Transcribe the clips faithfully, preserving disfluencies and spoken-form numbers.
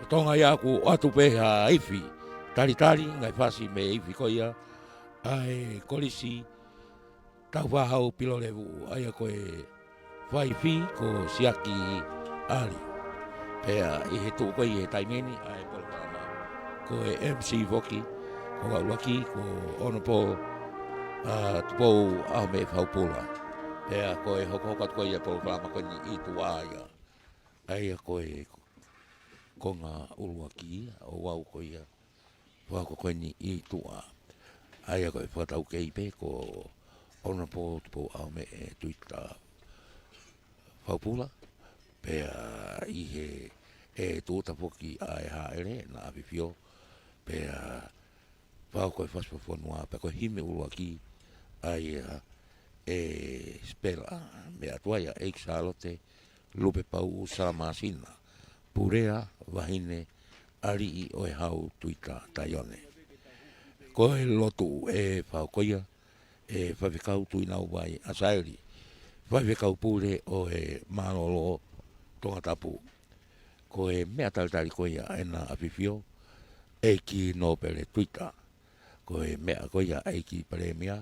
Tonga ia ʻoku ʻoatu pē ha ifi talitali, ngaahi fasi mei he ifi ko ia ʻa e Kolisi Taufaʻāhau Pilolevuʻu, ʻa ia ko e faifi ko Siaki ʻAli. Pea ʻi he tuʻu ko ia he taimi ni ʻa e polokalama, ko e M C foki, ko Ngāue ʻUluaki, ko Honourable, ʻa, Tupou ʻAhomeʻe Faupula. Pea ko e hokohoko atu ko ia polokalama ko eni ʻi tuʻa ia. ʻA ia ko e konga ʻuluaki ia ʻo au ko ia fakahoko ko eni ʻi tuʻa. ʻA ia ko e fakataukei pē ko Honourable Tupou ʻAhomeʻe Tuita Faupula, pea ʻi he, ʻe tūʻuta foki ʻa e hāʻele ʻa ʻAfifio, pea fakahoko e fasi fakafonua, pea ko e himi ʻuluaki ʻa ia ʻe Spela, meʻa atu ai ʻa ʻEiki Sālote Lupepauʻu Salamasina, pulea vahine aliʻi ʻo e Hau Tuita Taione. Ko e lotu ʻe fakahoko ia ʻe Faifekau Tuʻinauvai ʻAsaeli, Faifekau Pule ʻo e Mālōlō Tongatapu. Ko e meʻa talitali ko ia ʻa ʻEna ʻAfifio, ʻEiki Nōpele Tuita. Ko e meʻa ko ia ʻa e ʻEiki Palēmia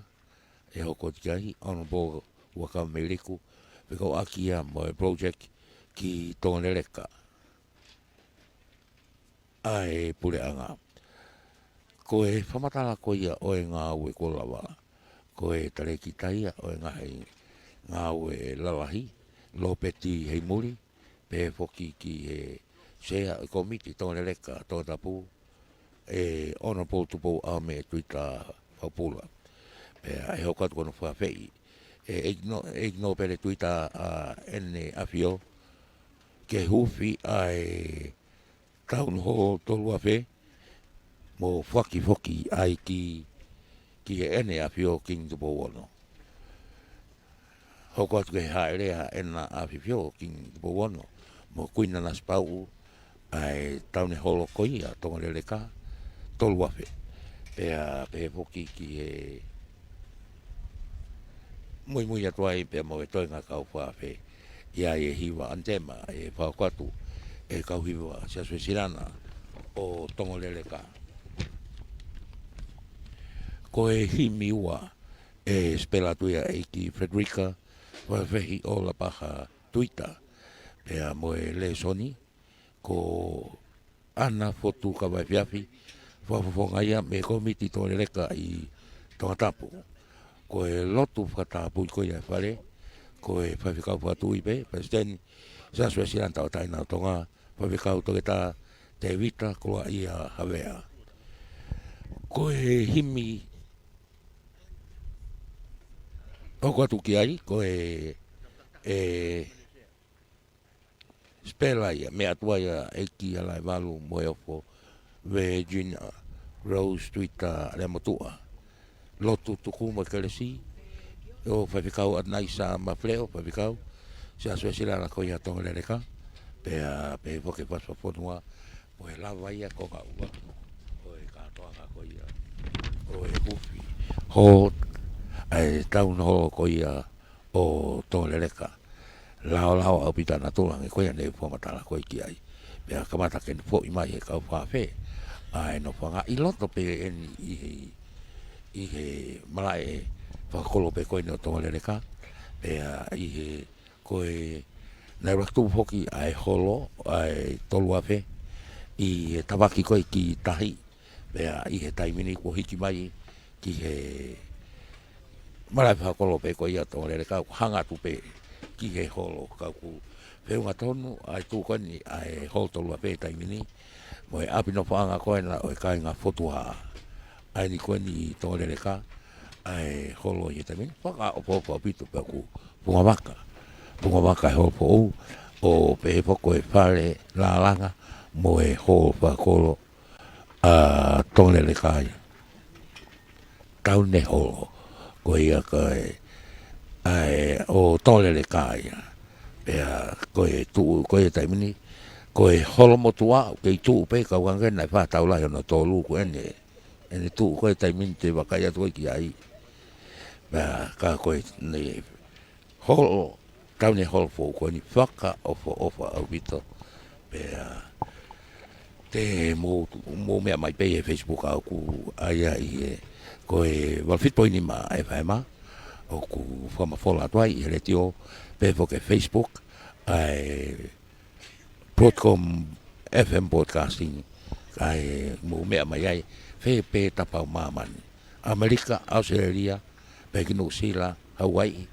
ʻe hoko atu ki ai, Honourable Huʻakavameiliku, fekauʻaki ia mo e project ki Tonga Leleka ʻa e puleʻanga. Ko e fakamatala ko ia ʻo e ngāue kuo lava, ko e talēkita ia ʻo e ngaahi ngāue lalahi, Lopeti Heimuli, pehē foki ki he sea ʻo e kōmiti Tonga Leleka Tongatapu, ʻe Honourable Tupou ʻAhomeʻe Tuita Faupula. Pea ʻe hoko atu ko hono fakaafeʻi ʻe ʻEiki Nō-, ʻEiki Nōpele Tuita ʻa ʻEna ʻAfifio ke huufi ʻa e Town Hall tolu afe, mo fakahoko foki ʻa e ki, ki he ʻEna ʻAfifio Kingi Tupou Ono. Hoko atu ki he hāʻele ʻa ʻEna ʻAfifio Kingi Tupou Ono mo Kuini Nanasipauʻu ʻa e Town Hall ko ia Tonga Leleka tolu afe. Pea pehē foki ki he muimui atu ai pea mo e toenga kau fakaafe, ʻi ai e hiva ʻanitema ʻe fakahoko atu ʻe he kau hiva Siasi Uēsiliana ʻo Tonga Leleka. Ko e himi ua ʻe Spela atu ia ʻEiki Frederica Vaifehi ʻo Lapaha Tuita, pea mo e lēsoni ko ʻAna Fotu Kavaifiafi, fakafofonga ia mei he kōmiti Tonga Leleka ʻi Tongatapu. Ko e lotu fakatapui ko ia ʻa e fale, ko e Faifekau Fakatuʻi pē, Palesiteni Siasi Uēsiliana Tauʻatāina ʻo Tonga, Faifekau Toketā Tēvita Koloaʻia Havea. Ko e himi ʻoku ʻoatu ki ai, ko e, ʻe Spela ia, meʻa atu ai ʻa ʻEiki Alaevalu Moheofo Virginia Rose Tuita Leamotuʻa. Lotu tuku mo e kelesi ʻo Faifekau ʻAnaisa Mafuleo, Faifekau Siasi Uēsiliana ko ia Tonga Leleka, pea pehē foki ki he fasi fakafonua, mo e lava ia ko e ngāue ʻo e kātoanga ko ia ʻo e huufi hall, ʻa e Town Hall ko ia ʻo Tonga Leleka. Laolao ʻaupito ʻa e natula, hangē ko ia naʻe fakamatala ko ē ki ai. Pea kamata ke ne foʻi mai he kau fakaafe ʻa e nofoʻanga ʻi loto pē eni ʻi he, ʻi he malaʻe fakakolo pē ko eni ʻo Tonga Leleka. Pea ʻi he, ko e, naʻe ʻuluaki tupu foki ʻa e holo, ʻa e tolu afe, ʻi he tavaki ko ē ki tahi, pea ʻi he taimi ni kuo hiki mai ki he malaʻe fakakolo pē ko ia Tonga Leleka, kuo hanga atu pē ki he holo, ka ʻoku feʻunga tonu ʻa e tuʻu ko eni ʻa e holo tolu afe he taimi ni mo e ʻapi nofoʻanga ko ena ʻo e kāinga Fotuhā. ʻA eni ko eni ʻi Tonga Leleka ʻa e holo ʻi he taimi ni, fakaʻofoʻofa ʻaupito pea ʻoku fungavaka. Fungavaka e holo foʻou, ʻo pehē foki ko e fale lālanga mo e holo fakakolo ʻa Tonga Leleka ia. Town Hall ko ia ko ē, ʻa e, ʻo Tonga Leleka ia. Pea ko e tuʻu ko ē taimi ni, ko e holo motuʻa, ʻoku kei tuʻu pē, kau ange naʻe fā tau lahi hono tolu ko eni, eni tuʻu ko ē taimi ni te u vakai atu ai ki ai. Pea ka ko eni holo, Town Hall foʻou ko eni fakaʻofoʻofa ʻaupito. Pea Te mou, mou meʻa mai pē ʻi he Facebook ʻa ʻoku ʻai ai ʻi he, ko e valu fitu poini nima F M, ʻoku fakamafola atu ai ʻi he letiō, pea foki Facebook, ʻa e Broadcom F M Broadcasting, ʻa e mou meʻa mai ai, fē pē tapa ʻo māmani. ʻAmelika, ʻAositelēlia, pea ki Nuʻusila, Hauaiʻi,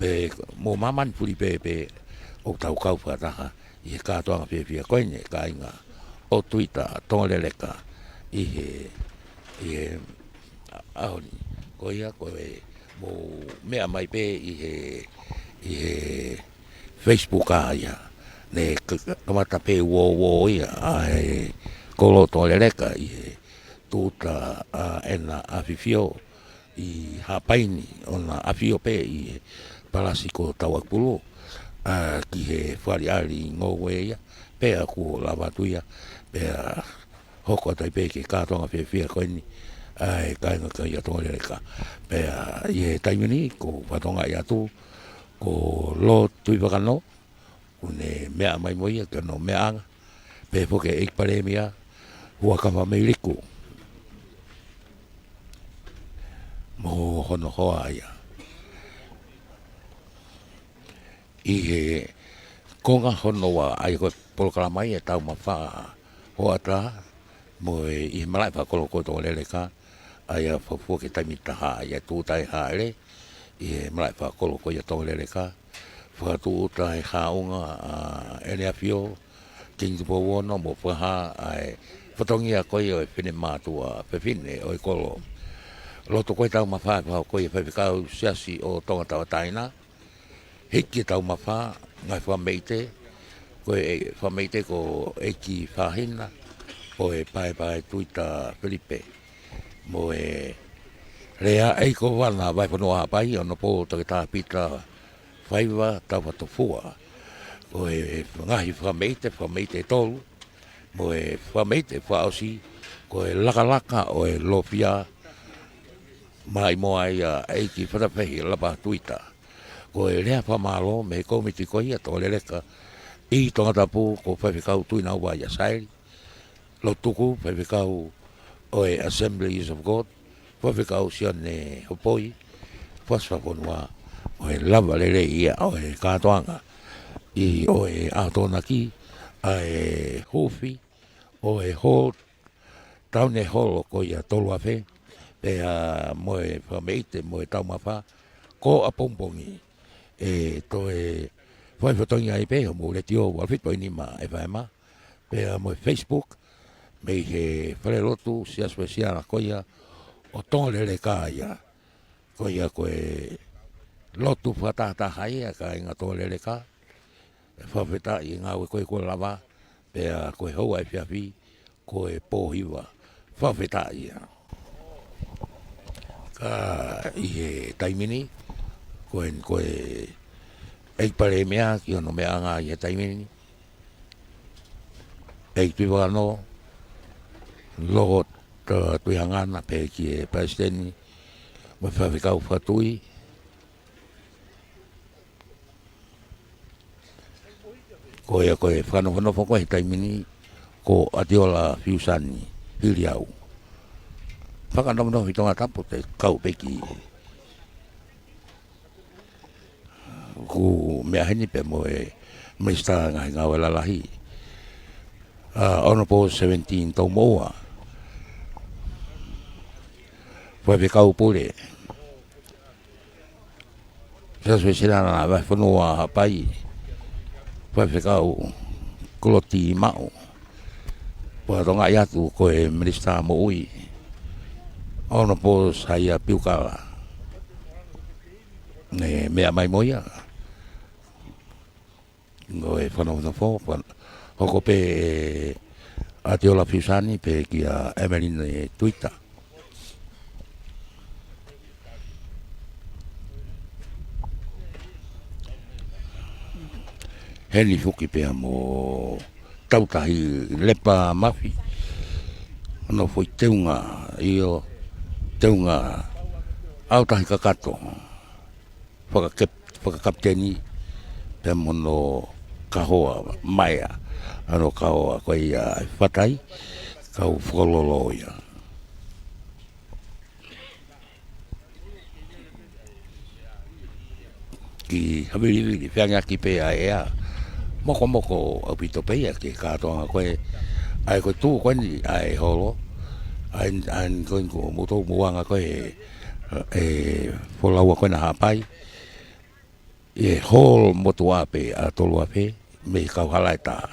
pea mo māmani fuli pē pē ʻoku tau kau fakataha ʻi he kātoanga fiefia ko eni, kāinga ʻo Tuita Tonga Leleka ʻi he, ʻi he ʻaho ni. Ko ia ko e mou meʻa mai pē ʻi he, ʻi he Facebook ʻa ia. Ne ka-, ka-, kamata pē uōuō ia ʻa e kolo Tonga Leleka ʻi he tūʻuta ʻa ʻEna ʻAfifio ʻi Haʻapai ni, ʻo na ʻafio pē ʻi he palasi ko Tauakupulu, ʻa, ki he faliʻali ngoue ia, pea kuo lava atu ia, pea hoko atu ai pē ki he kātoanga fiefia ko eni, ʻa e kāinga ko ia Tonga Leleka. Pea ʻi he taimi ni, ʻoku ou fakatokangaʻi atu, ko Lord Tuʻivakanō, ʻoku ne meʻa mai mo ia ki hono meʻaʻanga, pea foki ʻEiki Palēmia, Huʻakavameiliku, mo hono hoa ia. ʻI he konga hono ua ʻa ia ko e polokalama ʻa e Taumafā Hoʻatā, mo e ʻi he malaʻe fakakolo ko Tonga Leleka, ʻa ia fafua ki he taimi taha ʻa ia tūʻuta ʻe Haʻele, ʻi he malaʻe fakakolo ko ia Tonga Leleka, fakatūʻuta ʻe he haʻunga ʻa ʻEne ʻAfio, Kingi Tupou Ono mo Fakahā ʻa e fatongia ko ia ʻo e finemātuʻa fefine ʻo e kolo. Loto ko e Taumafā ʻe fakahoko ʻi he Faifekau Siasi ʻo Tonga Tauʻatāina, hiki e Taumafā, ngaahi fakameʻite, ko e fakameʻite ko ʻEiki Fahina, ʻo e Paepae Tuita Felipe. Mo e lea ʻEiki Kōvana Vahefonua Haʻapai, ʻo Honourable Toketā Pita Faiva Tafatofua. Ko e ngaahi fakameʻite, fakameʻite ʻe tolu, mo e fakameʻite fakaʻosi, ko e lakalaka ʻo e Lofia, mai mo ai ʻa ʻEiki Fatafehi Lapa Tuita. Ko e lea fakamālō mei he kōmiti ko ia Tonga Leleka ʻi Tongatapu, ko Faifekau Tuʻinauvaia Saili, Lotuku, Faifekau ʻo e Assemblies of God, Faifekau Sione Hopoi, Fasifafonua, ʻo e lava lelei ia ʻo e kātoanga ʻi ʻo e ʻAtonaki, ʻa e huufi ʻo e hō taone holo ko ia tolu afe, pea mo e fakameʻite mo e Taumafā, ko ʻapongipongi ʻe toe fai fatongia ai pē homou letiō valu fitu poini nima F M, pea mo e Facebook, mei he falelotu Siasi Uēsiliana ko ia ʻo Tonga Leleka ia. Ko ia ko e lotu fakatahataha ia kāinga Tonga Leleka, ʻe fakafetaʻi e ngāue ko ē kuo lava, pea ko e houa efiafi, ko e pōhiva. Fakafetaʻi ia. Ka ʻi he taimi ni, ko e, ko e ʻEiki Palēmia ki hono meʻaʻanga ʻi he taimi ni, ʻEiki Tuʻivakanō, Lord, uh, Tuʻihangana, pea ki he Palesiteni, mo e Faifekau Fakatuʻi, ko ia ko e fakanofonofo ko ē he taimi ni, ko ʻAtiola Fiusani Hiliau. Fakanofonofo ʻi Tongatapu te kau pē ki he, ʻoku meʻa heni pea mo e Minisitā Ngaahi Ngāue Lalahi, uh, Honourable Seventeen Toumoʻua, Faifekau Pule, Siasi Uēsiliana Vahefonua Haʻapai, Faifekau Koloti Maʻu, pea fakatokangaʻi atu ko e Minisitā Moʻui, Honourable Saia Piukala, ne meʻa mai mo ia. Ko e fakanofonofo, fa-, hoko pē ʻe ʻAtiola Fiusani pea kia Emeline Tuita. Heni foki pea mo Tautahi Lepa Mafi, hono foʻi teunga, ʻio, teunga autahi kakato, fakakep-, fakakapiteni, pea mo hono kahoa maea, Hano kau ʻa ko ia ʻa e fatai, kau fokololo ia. Ki havilivili, feangaaki pē ʻa e ʻea. Mokomoko ʻaupito pē ia ki he kātoanga ko ē, ʻa e ko e tuʻu ko eni ʻa e holo, ʻa e, ʻa e ko eni ko moutolu muʻanga ko ē, ʻe folaua ko ena Haʻapai, ʻi he holo motuʻa pē ʻa Toluafe, mei he kauhala ʻe taha.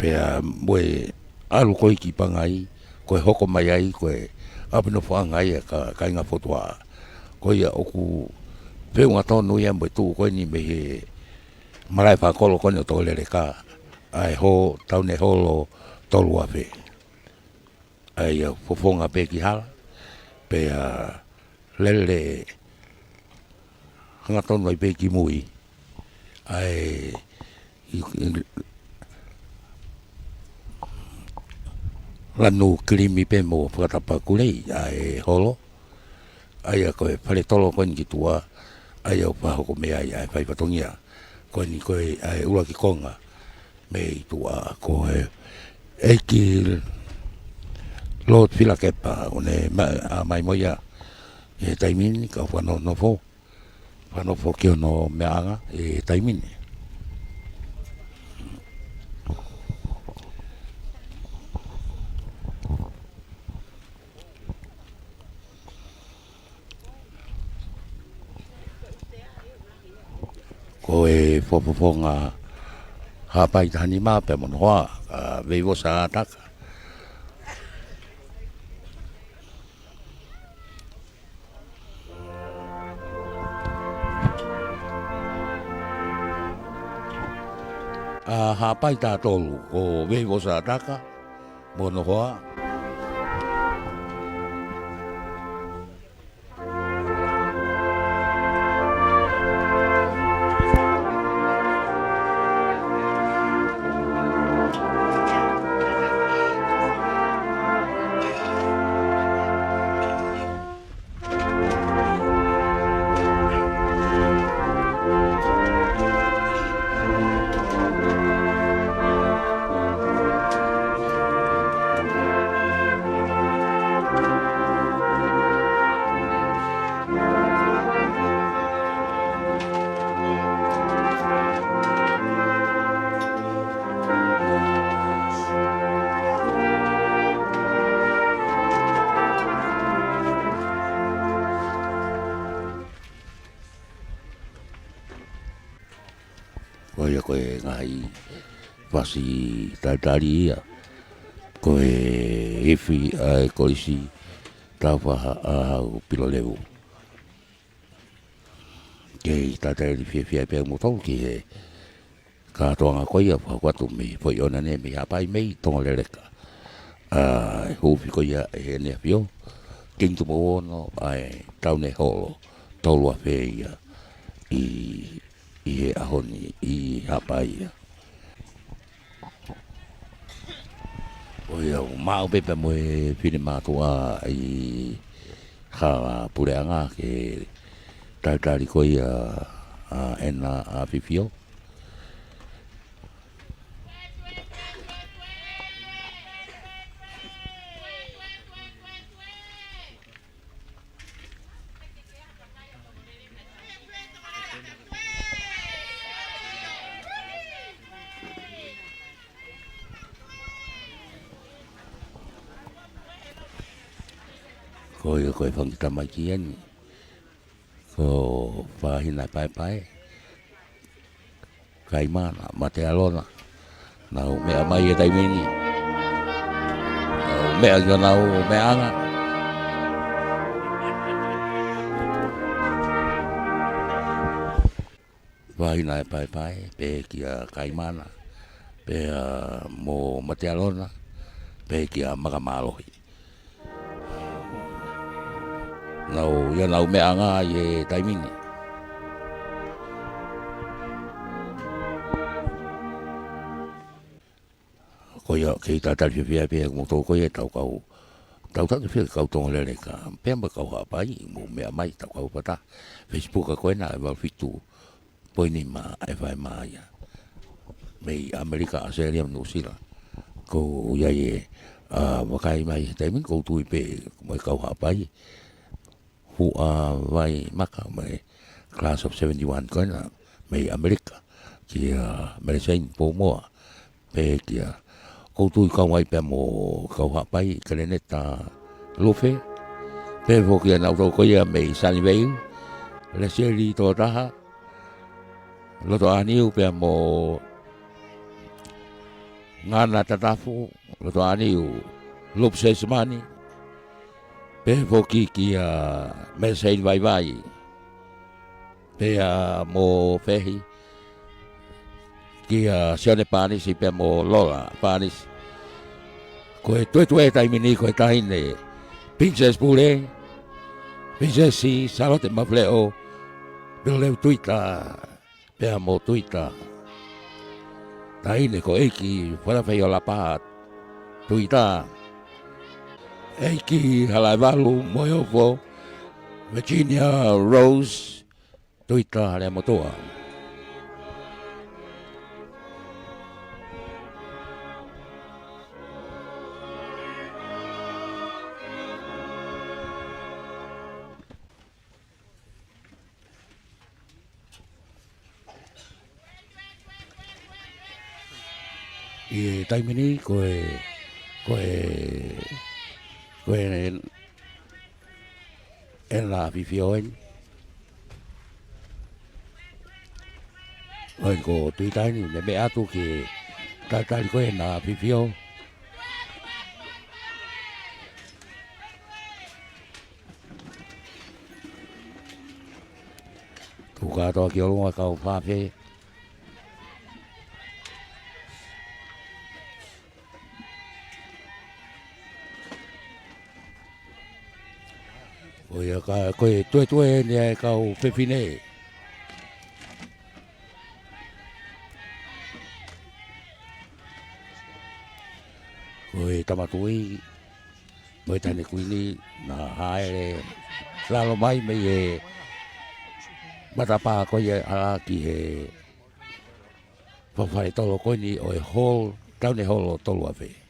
Pea mo e ʻalu ko ē ki Pangai, ko e hoko mai ai, ko e ʻapi nofoʻanga ia ʻa e ka-, kāinga Fotuaʻa. Ko ia ʻoku feʻunga tonu ia mo e tuʻu ko eni mei he malaʻe fakakolo ko eni ʻo Tonga Leleka, ʻa e ho-, taʻu ne holo Toluafe. ʻA ia fofonga pē ki hala, pea lele hangatonu ai pē ki mui. ʻA e, i, i, lanu kilimi pē mo fakatapa kulei, ʻa e holo. ʻA ia ko e fale tolo ko eni ki tuʻa, ʻa ia ʻoku fakahoko mei ai ʻa e fai fatongia. Ko eni ko e, ʻa e ʻuluaki konga, mei tuʻa ko e ʻEiki Lord Filakepa, ʻo ne ma-, ʻomai mo ia ʻi he taimi ni, kau fakanonofo, fakanofo ki hono meʻaʻanga ʻi he taimi ni. Ko e fo-, fofonga Haʻapai taha nima pea mo hono hoa, ʻa Veivosa Ataka. ʻA Haʻapai taha tolu, ko Veivosa Ataka mo hono hoa. Ko ia ko e ngaahi fasi talitali ia. Ko e ifi ʻa e Kolisi Taufaʻāhau Pilolevu. Kei talitali fiefia pē ʻa moutolu ki he kātoanga ko ia fakahoko atu mei Foʻi ʻOnane mei Haʻapai mei Tonga Leleka. ʻA e huufi ko ia ʻe Heʻene ʻAfio, Kingi Tupou Ono, ʻa e taʻu ne holo Toluafe ia ʻi, ʻi he ʻaho ni ʻi Haʻapai ia. Ko ia ʻoku maʻu pē pea mo e fili mātuʻa ʻi Hala Puleʻanga ke talitali ko ia ʻa ʻEna ʻAfifio. Ko ia ko e fanga kiʻi tamaiki eni. Ko Fahina Paepae, Kaimana, Matealona. Nau meʻa mai he taimi ni. Nau meʻa ki honau meʻaʻanga. Fahina Paepae, pehē kia Kaimana, pea mo Matealona, pehē kia Makamālohi. Nau, ia nau meʻaʻanga ʻi he taimi ni. Ko ia, kei talitali fiefia pē ʻa moutolu ko ia ʻetau kau, tau talitali fiefia kau Tonga Leleka, pea mo e kau Haʻapai, mou meʻa mai, tau kau fata. Facebook ko ena ʻe valu fitu poini nima FM ia. mei ʻAmelika, ʻAositelēlia mo Nuʻusila. Ko ia ʻi he, ʻa, vakai mai he taimi ni ʻoku ou tui pē mo e kau Haʻapai. Huʻa vai maka mai class of seventy-one ko ena mei ʻAmelika. Kia Meleseini Poumoa. Pehē kia, ʻoku ou tui kau ai pea mo kau Haʻapai, Keleneta Lufe. Pehē foki kia nautolu ko ia mei Sunnyvale, Leseli Tokotaha, Lotoʻāniu pea mo Ngana Tatafu, Lotoʻāniu Lupe Sesimani. Pehē foki kia Meleseini Vaivai. Pea mo Fehi, kia Sione Pānisi pea mo Lola Pānisi. Ko e tuētuē taimi ni ko e taʻahine Pilinisesi Pule, Pilinisesi Sālote Mafileʻo Pilolevu Tuita, pea mo Tuita. Taʻahine ko ʻEiki Falafeiola Pā Tuita. ʻEiki Halaevalu Moheofo Virginia Rose Tuita Haleamotoa. ʻI he taimi ni ko e, ko e, ko e, ʻena ʻAfifio eni. ʻOi, ko Tuita eni, ne meʻa atu ke talitali ko ē ʻena ʻAfifio. Tuku kātoa ki ʻolunga kau fafē. ʻOi, ʻa ka, ko e tuētuē eni ʻa e kau fefine. Ko e tama tuʻi mo e taʻahine kuini naʻa hāʻele lalo mai mei he matapā ko ia ʻalu ki he fafale tolo ko eni ʻo e Hall, Taʻahine Hall ʻo Toluafe.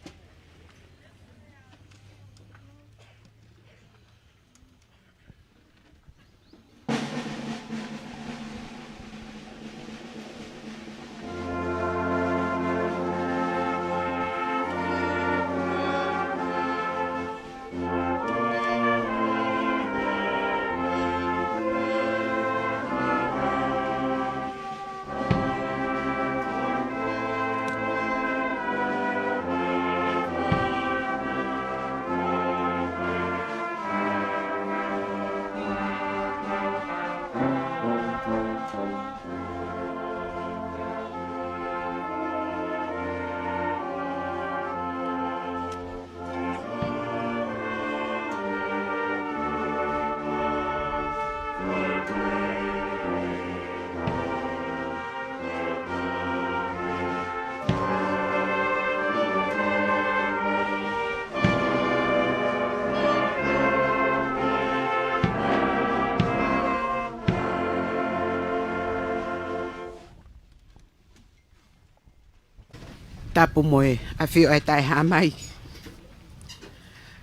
Tapu mo e ʻafio ʻa e Taʻehāmai.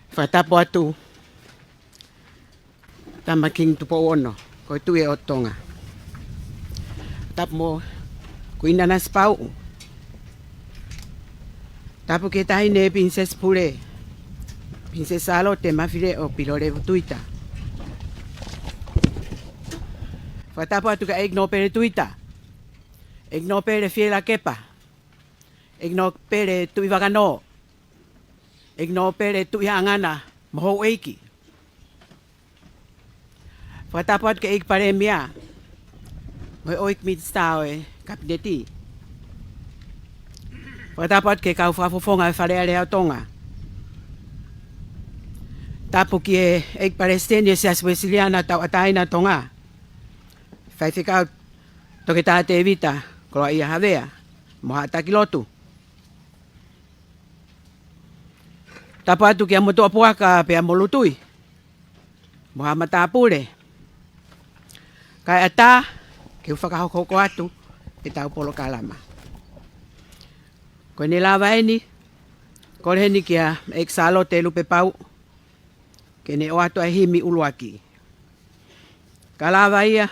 Fakatapu atu Tama Kingi Tupou Ono, ko e Tuʻi ʻo Tonga. Tapu mo Kuini Nanasipauʻu. Tapu ki he Taʻahine Pilinisesi Pule, Pilinisesi Sālote Mafileʻo Pilolevu Tuita. Fakatapu atu kia ʻEiki Nōpele Tuita, ʻEiki Nōpele Fielakepa, ʻEiki Nōpele Tuʻivakanō, ʻEiki Nōpele Tuʻihaʻangana mo houʻeiki. Fakatapu atu ki he ʻEiki Palēmia mo e ʻEiki Minisitā ʻo e Kapineti. Fakatapu atu ki he kau fakafofonga ʻo e Fale Alea ʻo Tonga. Tapu ki he ʻEiki Palesiteni ʻo e Siasi Uēsiliana Tauʻatāina ʻo Tonga, Faifekau Toketā Tēvita Koloaʻia Havea mo haʻa taki lotu. Tapu atu kia Motuʻapuaka pea mo Lutui mo haʻa matāpule. Kae ʻatā ke u fakahokohoko atu ʻetau polokalama. Ko ʻene lava eni, kole heni kia ʻEiki Sālote Lupepau ke ne ʻoatu ʻa e himi ʻuluaki. Ka lava ia,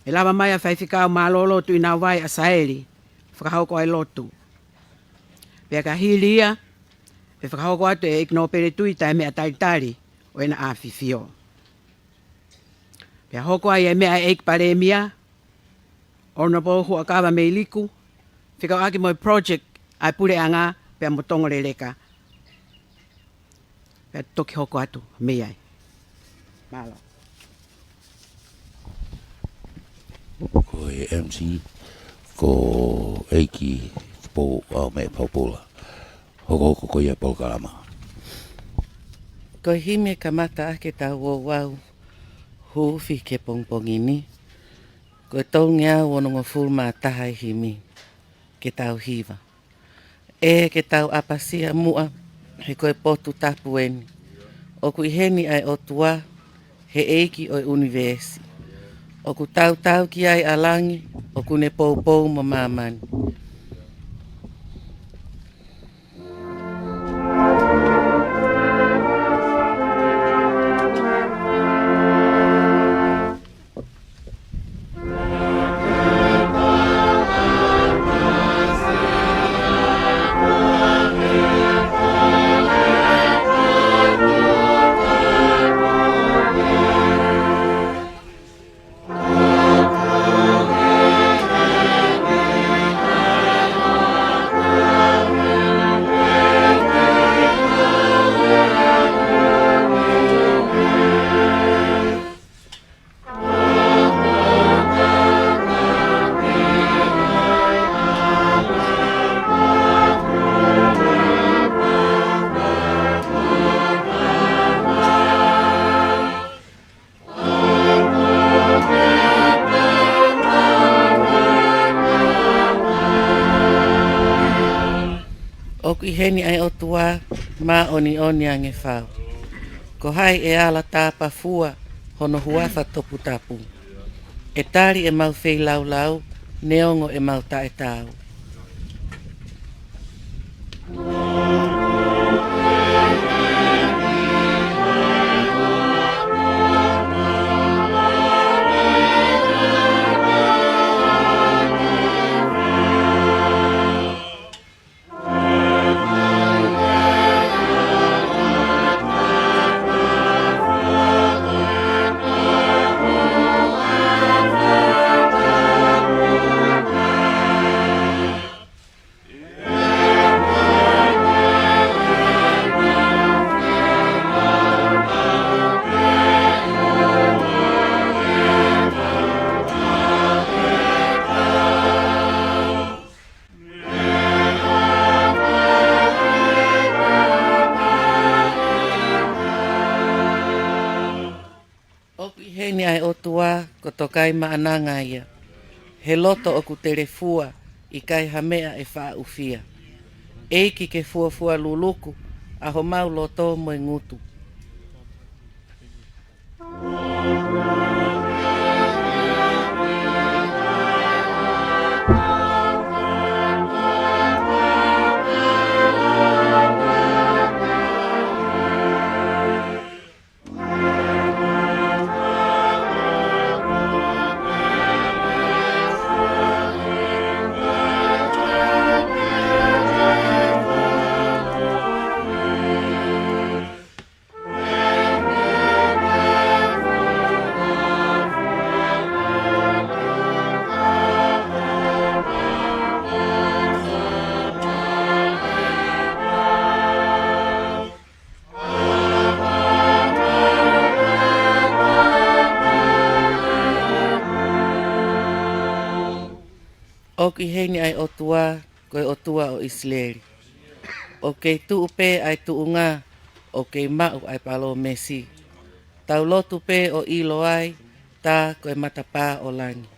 ʻe lava mai ʻa Faifekau Mālōlō Tuʻinauvai ʻa Saeli, fakahoko ʻa e lotu. Pea ka hili ia, ʻe fakahoko atu ʻe ʻEiki Nōpele Tui Taʻemeʻa Talitali ʻo ʻEna ʻAfifio. Pea hoko ai ʻa e meʻa ʻa e ʻEiki Palēmia, Honourable Huʻakavameiliku, fekauʻaki mo e project ʻa e Puleʻanga pea mo Tongoleleka. Pea toki hoko atu mei ai. Mālō. Ko e M C, ko ʻEiki Tupou ʻAumeʻa Paupula. Hokohoko ko ia polokalama. Ko e himi ʻe kamata ʻaki ʻetau ouau huufi ki he pongipongi ni, ko e tolungeau onongofulu mā taha e himi ke tau hiva. ʻE ke tau ʻapasia muʻa, he ko e potu tapu eni. ʻOku ʻi heni ʻa e ʻOtua, he ʻEiki ʻo e ʻunivēsi. ʻOku tautau ki ai ʻa langi, ʻoku ne poupou mo māmani. ʻOku ʻi heni ʻa e ʻOtua, māʻoniʻoni ange fau. Ko hai ʻe ala tāpafua hono huafa toputapu? ʻE tali ʻemau feilaulau, neongo ʻemau taʻetaau. ʻOku ʻi heni ʻa e ʻOtua, ko Tokaimaʻananga ia. He loto ʻoku telefua, ʻikai ha meʻa ʻe faʻa ʻufia. ʻEiki ke fuofua luluku ʻa homau loto mo e ngutu. ʻOku ʻi heni ʻa e ʻOtua, ko e ʻOtua ʻo ʻIsileli. ʻOku kei tuʻu pē ʻa e tuʻunga, ʻoku kei maʻu ʻa e palōmesi. Tau lotu pē ʻo ʻilo ai, tā ko e matapā ʻo langi.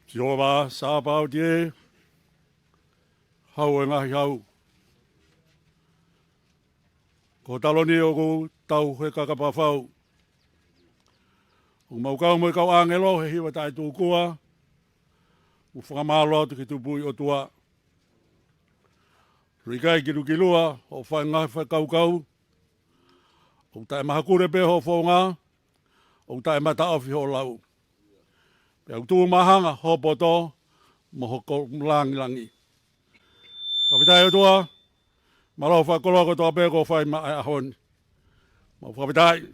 Sihova Sāpaoti ē, Hau ʻo e ngaahi hau, ko ho taloni ʻoku tau he kakapafau. ʻOku mau kau mo e kau ʻāngelo he hiva taʻetūkua, ʻo fakamālō atu ki he Tupuʻi ʻOtua. ʻOku ʻikai kilukilua hoʻo fai ngaahi fakakaukau, ʻoku taʻemahakule pē hoʻo founga, ʻoku taʻemataʻofi hoʻo lau. Pea ʻoku tuʻu māhanga hoʻo poto mo hoʻo langilangi. Fakafetaʻi ʻOtua, mālō fakakoloa kotoa pē kuo fai maʻa e ʻaho ni. Mau fakafetaʻi,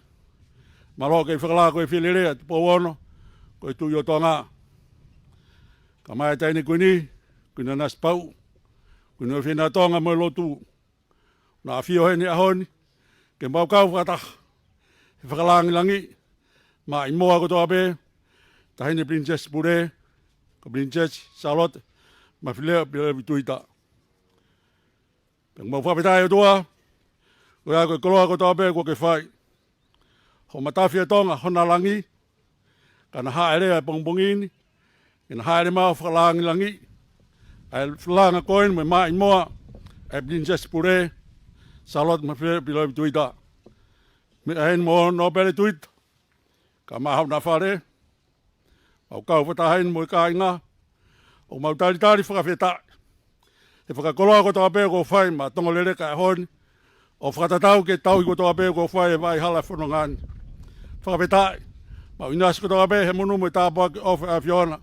mālō ke fakalaka ko e fili lea ʻa Tupou Ono, ko e Tuʻi ʻo Tonga. Kae ʻumaʻā e Taʻahine Kuini, Kuini Nanasipauʻu, Kuini ʻo e Fineʻofa ʻa Tonga mo e lotu. Naʻa ʻafio heni he ʻaho ni, ke mau kau fakataha he fakalangilangiʻi e maʻimoa kotoa pē, Taʻahine Pilinisesi Pule, ko Pilinisesi Sālote Mafileʻo Pilolevu Tuita. Pea mau fakafetaʻi ʻOtua, ko e ʻa e koloa kotoa pē kuo ke fai. Hoʻo matafi ʻa Tonga, hona langi, ka naʻa haʻele ʻa e pongipongi ni, ke naʻa haʻele mai ʻo fakalangilangiʻi ʻa e langa ko eni mo e maʻimoa ʻa e Pilinisesi Pule, Sālote Mafileʻo Pilolevu Tuita. Meʻa heni mo Nōpele Tuita, kae ʻumaʻā haʻana fale, mau kau fakataha heni mo e kāinga, ʻoku mau talitali fakafetaʻi he fakakoloa kotoa pē kuo fai maʻa Tonga lelei he ʻaho ni, ʻo fakatatau ki he tauhi kotoa pē kuo fai he vaʻa hala fononga ni. Fakafetaʻi, mau ʻinasi kotoa pē he monū mo e tāpuaki ʻofa ʻa e ʻAfiona.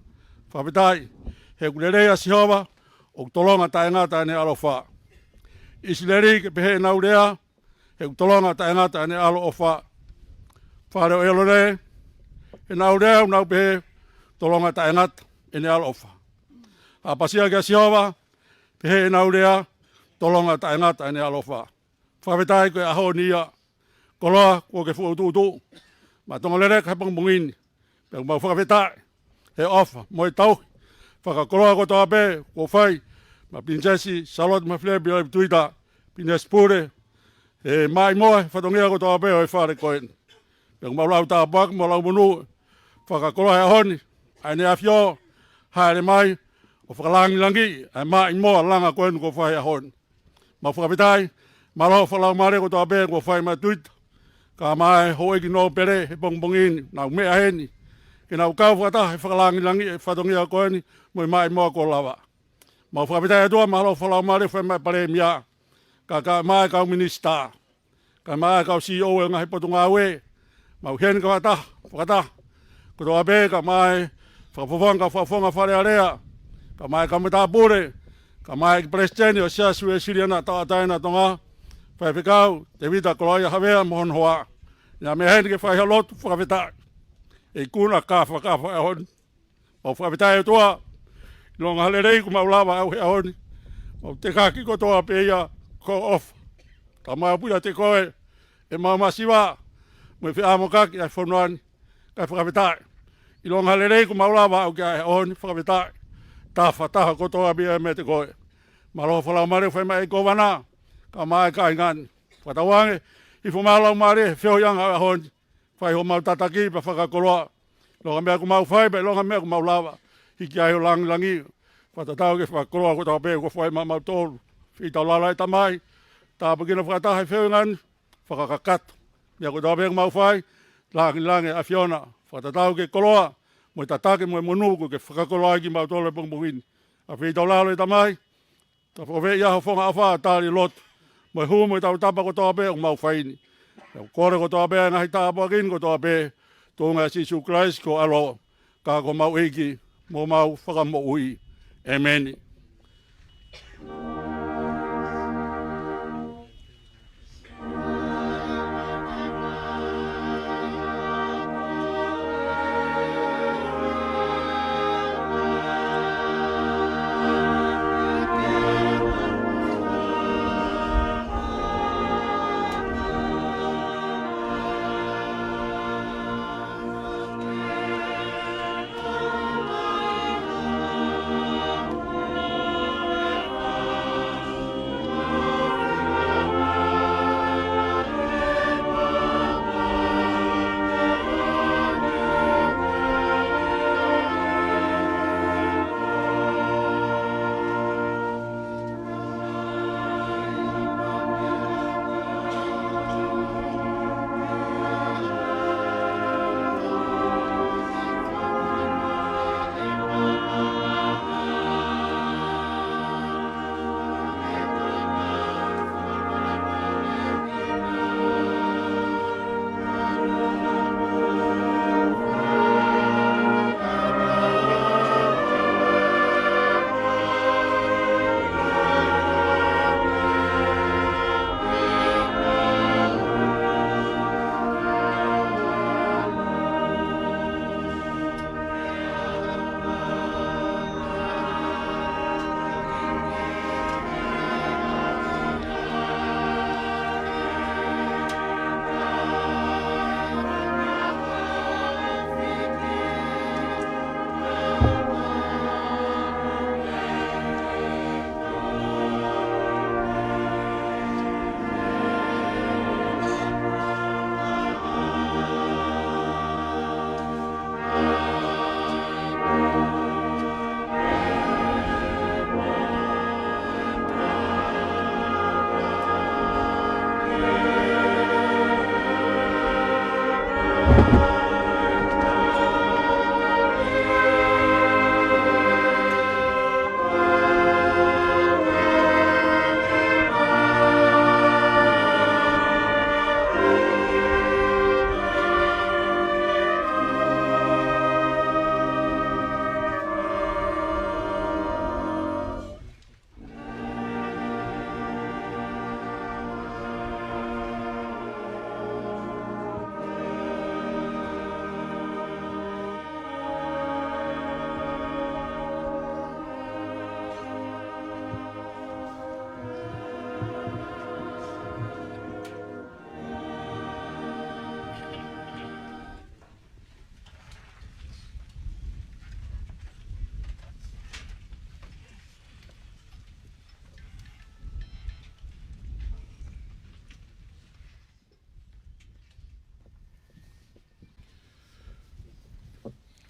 Fakafetaʻi, he ʻoku lelei ʻa Sihova, ʻoku tolonga taʻengata ʻene ʻaloʻofa. ʻIsileli, ke pehē ʻenau lea, he ʻoku tolonga taʻengata ʻene ʻaloʻofa. Fale ʻo ʻĒlone, heʻenau lea ʻoku nau pehē, tolonga taʻengata ʻene ʻaloʻofa. Haʻa Pasia kia Sihova, pehē ʻenau lea, tolonga taʻengata ʻene ʻaloʻofa. Fakafetaʻi ko e ʻaho ni ia, koloa kuo ke fokotuʻutuʻu maʻa Tonga lelei he pongipongi ni. Pea mau fakafetaʻi he ʻofa mo e tauhi fakakoloa kotoa pē kuo fai maʻa Pilinisesi Sālote Mafileʻo Pilolevu Tuita, Pilinisesi Pule, he maʻimoa he fatongia kotoa pē ʻo e fale ko eni. Pea mau lau tāpuaki mo lau monū fakakoloa he ʻaho ni, ʻa ʻene ʻafio, haʻele mai ʻo fakalangilangiʻi ʻa e maʻimoa langa ko eni kuo fai he ʻaho ni. Mau fakafetaʻi, mālō fakalaumālie kotoa pē kuo fai maʻa Tuita, kae ʻumaʻā e houʻeiki nōpele he pongipongi ni, nau meʻa heni, ke nau kau fakataha he fakalangilangiʻi e fatongia ko eni mo e maʻimoa kuo lava. Mau fakafetaʻi ʻOtua, mālō fakalaumālie fai maʻa e Palēmia, kae ʻumaʻā e kau minisitā, kae ʻumaʻā e kau C E O ʻo e ngaahi potungāue, mau ʻi heni kau fakataha, fakataha kotoa pē, kae ʻumaʻā e fakafofonga, kau fakafofonga Fale Alea, kae ʻumaʻā e kau matāpule, kae ʻumaʻā e Palesiteni ʻo e Siasi Uēsiliana Tauʻatāina ʻa Tonga, Faifekau Tēvita Koloaʻia Havea mo hono hoa. Naʻa mei heni ke fai ha lotu fakafetaʻi. ʻEiki, naʻa ke fakafetaʻi he ʻaho ni. Mau fakafetaʻi ʻOtua, ʻilonga ha lelei kuo mau lava ʻo aʻu he ʻaho ni. Mau tekaki kotoa pē ia ko e ʻofa. Kae ʻumaʻā pē ʻiate koe ʻemau masiva mo e feʻamokaki ʻa e fonua ni. Kae fakafetaʻi, ʻilonga ha lelei kuo mau lava ʻo aʻu ki he ʻaho ni, fakafetaʻi. Tafataha kotoa pē ia meiate koe. Mālō fakalaumālie fai maʻa e Kōvana, kae ʻumaʻā e kāinga ni. Fakatauange, hifo mai ho Laumālie he feohiʻanga ʻo e ʻaho ni. Fai homau tataki pea fakakoloa ʻilonga meʻa kuo mau fai, pea ʻilonga meʻa kuo mau lava, hiki ai ho langilangi. Fakatatau ki he fakakoloa kotoa pē kuo fai maʻamautolu. Fai ʻetau lālā ʻe Tamai, tāpuekina fakataha e feohiʻanga ni, fakakakato e meʻa kotoa pē kuo mau fai, langilangi ʻa e ʻAfiona. Fakatatau ki he koloa, mo e tataki, mo e monū kuo ke fakakoloa ai kimautolu he pongipongi ni. ʻAfio ʻi hotau lalo ʻe Tamai, tau fakafeʻiloaki ho fofonga ʻofa, tali lotu, mo e hū mo e tautapa kotoa pē ʻoku mau fai ni. Pea ʻoku kole kotoa pē ʻa e ngaahi tāpuaki ni kotoa pē, tuʻunga ʻia Sīsū Kalaisi ko ho ʻAlo, ka ko homau ʻEiki mo homau Fakamoʻui. ʻĒmeni.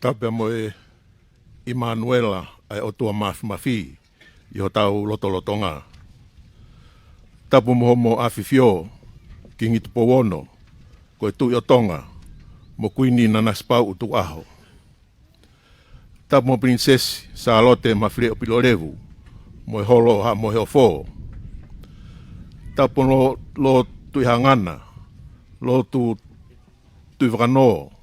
Tapu mo e ʻImanuela, ʻa e ʻOtua Mafimafi ʻi hotau lotolotonga. Tapu mo Hoʻomo ʻAfifio, Kingi Tupou Ono, ko e Tuʻi ʻo Tonga, mo Kuini Nanasipauʻu Tukuʻaho. Tapu mo Pilinisesi Sālote Mafileʻo Pilolevu, mo e holo ʻo Haʻa Moheofo. Tapu mo Lord Tuʻihangana, Lord Tuʻivakanō,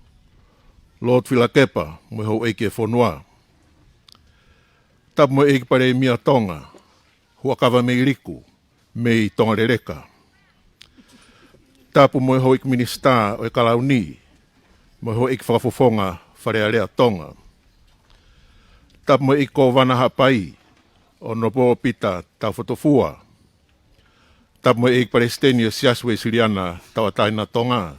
Lord Fielakepa, mo e houʻeiki ʻo e fonua. Tapu mo e ʻEiki Palēmia Tonga, Huʻakavameiliku, mei Tongaleleka. Tapu mo e houʻeiki minisitā ʻo e Kalauni, mo e houʻeiki fakafofonga Fale Alea Tonga. Tapu mo e ʻEiki Kōvana Haʻapai, Honourable Pita Taufotofua. Tapu mo e ʻEiki Palesiteni ʻo e Siasi Uēsiliana Tauʻatāina ʻo Tonga,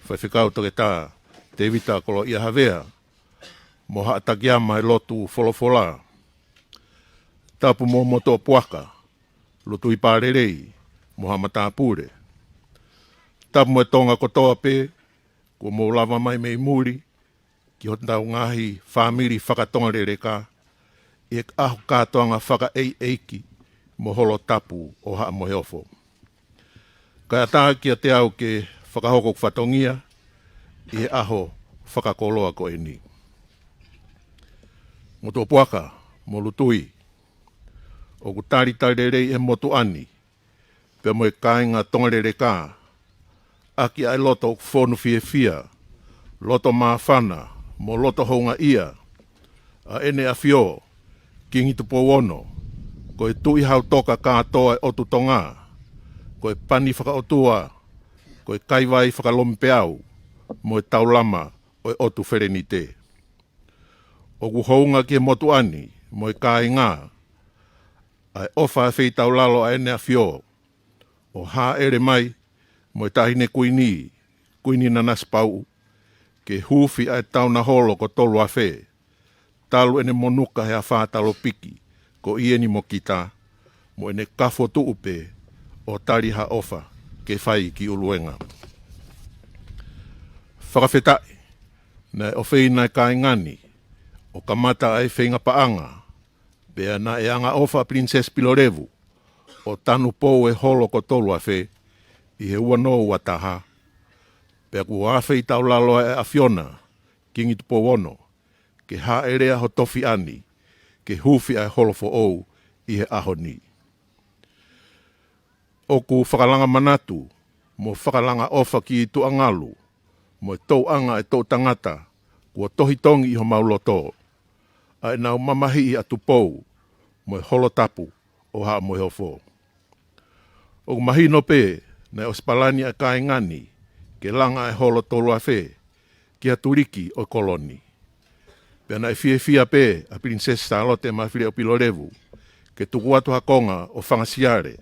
Faifekau Toketā Tēvita Koloaʻia Havea, mo Haʻa Takiyama ʻi he lotu folofola. Tapu mo Motuʻa Puaka, Lutui Pālelei, mo Haʻa Matāpule. Tapu mo e Tonga kotoa pē, kuo mou lava mai mei muli, ki hotau ngaahi fāmili fakatongaleleka, ʻi he ʻaho kātoanga fakaʻeiʻeiki mo holo tapu ʻo Haʻa Moheofo. Kae ʻatā kiate au ke fakahoko ʻeku fatongia ʻi he ʻaho fakakoloa ko eni. Motuʻa Puaka, mo Lutui, ʻoku talitali lelei ʻe he motuʻa ni, pea mo e kāinga Tongaleleka, ʻaki ʻa e loto ʻoku fonu fiefia, loto māfana, mo loto houngaʻia, ʻa ʻEne ʻAfio, Kingi Tupou Ono, ko e Tuʻi Hautoka kātoa ʻo e ʻOtu Tonga, ko e pani fakaʻotua, ko e kaivai fakalomipeau, mo e taulama ʻo e ʻOtu Felenite. ʻOku hounga ki he motuʻa ni mo e kāinga ʻa e ʻofa ʻa e feitaulalo ʻa ʻEne ʻAfio, ʻo hāʻele mai mo e Taʻahine Kuini, Kuini Nanasipauʻu, ke huufi ʻa e tauna holo ko Toluafe, talu ʻene monuka he afā talopiki ko ʻIeni mo Kita, mo ʻene kafo tuʻu pē ʻo tali ha ʻofa ke fai ki ʻUluenga. Fakafetaʻi, naʻe ʻofeina ʻa e kāinga ni ʻo kamata ʻa e feinga paʻanga, pea naʻe angaʻofa ʻa Pilinisesi Pilolevu ʻo tanupou e holo ko Toluafe ʻi he ua noa ua taha, pea kuo ʻā feitaulalo ʻa e ʻAfiona, Kingi Tupou Ono, ke hāʻele ʻa ho tofiʻa ni, ke huufi ʻa e holo foʻou ʻi he ʻaho ni. ʻOku fakalanga manatu mo fakalanga ʻofa ki Tuʻangalu, mo e touʻanga ʻa e toʻu tangata kuo tohi tongi ʻi homau loto, ʻa ʻenau mamahiʻi ʻa Tupou mo e holo tapu ʻo Haʻa Moheofo. ʻOku mahino pē naʻe ʻosi palani ʻa e kāinga ni ke langa ʻa e holo Toluafe ki ha tuliki ʻo e kolo ni. Pea naʻe fiefia pē ʻa Pilinisesi Sālote Mafileʻo Pilolevu ke tuku atu ha konga ʻo Fangasiale,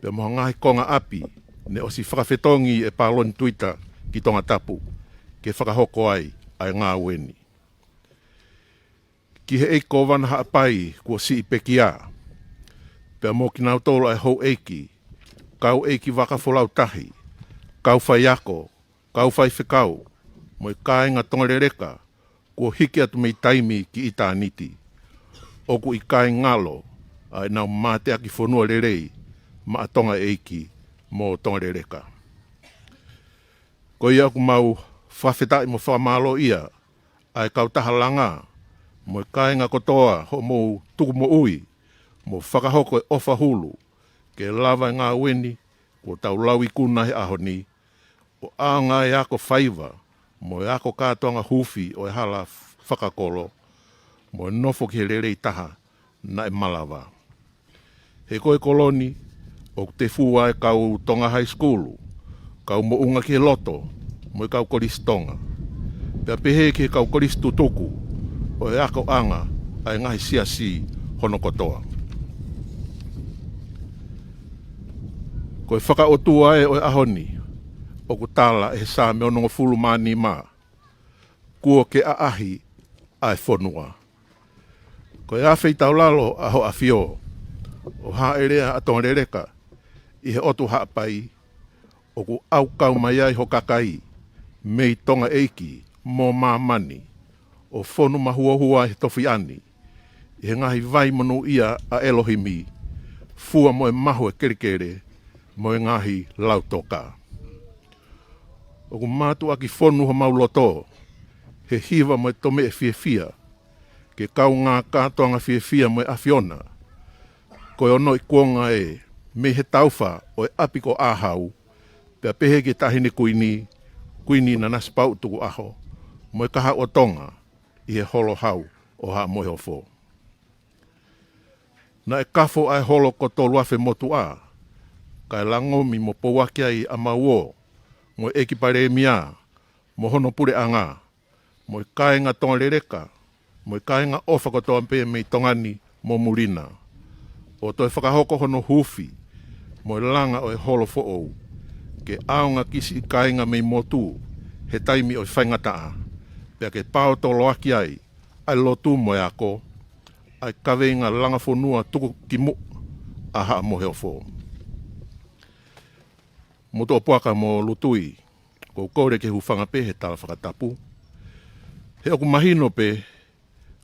pea mo ha ngaahi konga ʻapi ne ʻosi fakafetongi ʻe Paloni Tuita ki Tongatapu, ke fakahoko ai ʻa e ngāue ni. Ki he ʻEiki Kōvana Haʻapai kuo siʻi pekia, pea mo kinautolu ʻa e houʻeiki, kau ʻeiki vaka folau tahi, kau faiako, kau faifekau, mo e kāinga Tongaleleka kuo hiki atu mei taimi ki ʻitāniti, ʻoku ʻikai ngalo ʻa ʻenau mateaki fonua lelei maʻa Tonga ʻEiki mo Tongaleleka. Ko ia ʻoku mau fakafetaʻi mo fakamālōʻia ʻa e kautaha langa mo e kāinga kotoa hoʻomou tuku moʻui mo fakahoko e ʻofa hulu ke lava e ngāue ni kuo tau lau ikuna he ʻaho ni, ʻo ʻaonga e ako faiva mo e ako kātoanga huufi ʻo e hala fakakolo, mo e nofo ki he lelei taha naʻe malava. He ko e kolo ni ʻoku tefua e kau Tonga High School, kau moʻunga ki he loto, mo e kau kolisi Tonga, pea pehē ki he kau kolisi tutuku ʻo e akoʻanga ʻa e ngaahi siasi hono kotoa. Ko e fakaʻotua ē ʻo e ʻaho ni, ʻoku tala ʻe he Saame onongofulu mā nima, kuo ke ʻaʻahi ʻa e fonua. Ko e ʻā feitaulalo ʻa Hoʻo ʻAfio, ʻo hāʻele ʻa Tongaleleka ʻi he ʻotu Haʻapai, ʻoku ʻaukau mai ai ho kakai mei Tonga ʻEiki mo māmani, ʻo fonu mahuohua he tofiʻa ni ʻi he ngaahi vai monūʻia ʻa ʻElohimi, fua mo e mahu ʻo e kelekele mo e ngaahi lautoka. ʻOku mātuʻaki fonu homau loto he hiva mo e tomeʻe fiefia ke kaungā kātoanga fiefia mo e ʻAfiona. Ko e ono ʻi kuonga ē, mei he taufa ʻo e ʻapi ko ʻĀhau, pea pehē ki he Taʻahine Kuini, Kuini Nanasipauʻu Tukuʻaho, mo e Kahaʻu ʻo Tonga ʻi he Holo Hau ʻo Haʻa Moheofo. Naʻe kafo ʻa e holo ko Toluafe motuʻa, kae langomi mo pouaki ai ʻa Mauō, mo e ʻEiki Palēmia, mo hono puleʻanga, mo e kāinga Tonga leleka, mo e kāinga ʻofa kotoa pē mei Tonga ni mo muli na, ʻo toe fakahoko hono huufi mo e langa ʻo e holo foʻou, ke ʻaonga ki siʻi kāinga mei motu he taimi ʻo e faingataʻa, pea ke paotoloaki ai ʻa e lotu mo e ako, ʻa e kaveinga langa fonua tuku ki muʻa ʻa Haʻa Moheofo. Motuʻa Puaka mo Lutui, ʻoku ou kole ke hūfanga pē he tala fakatapu. He ʻoku mahino pē,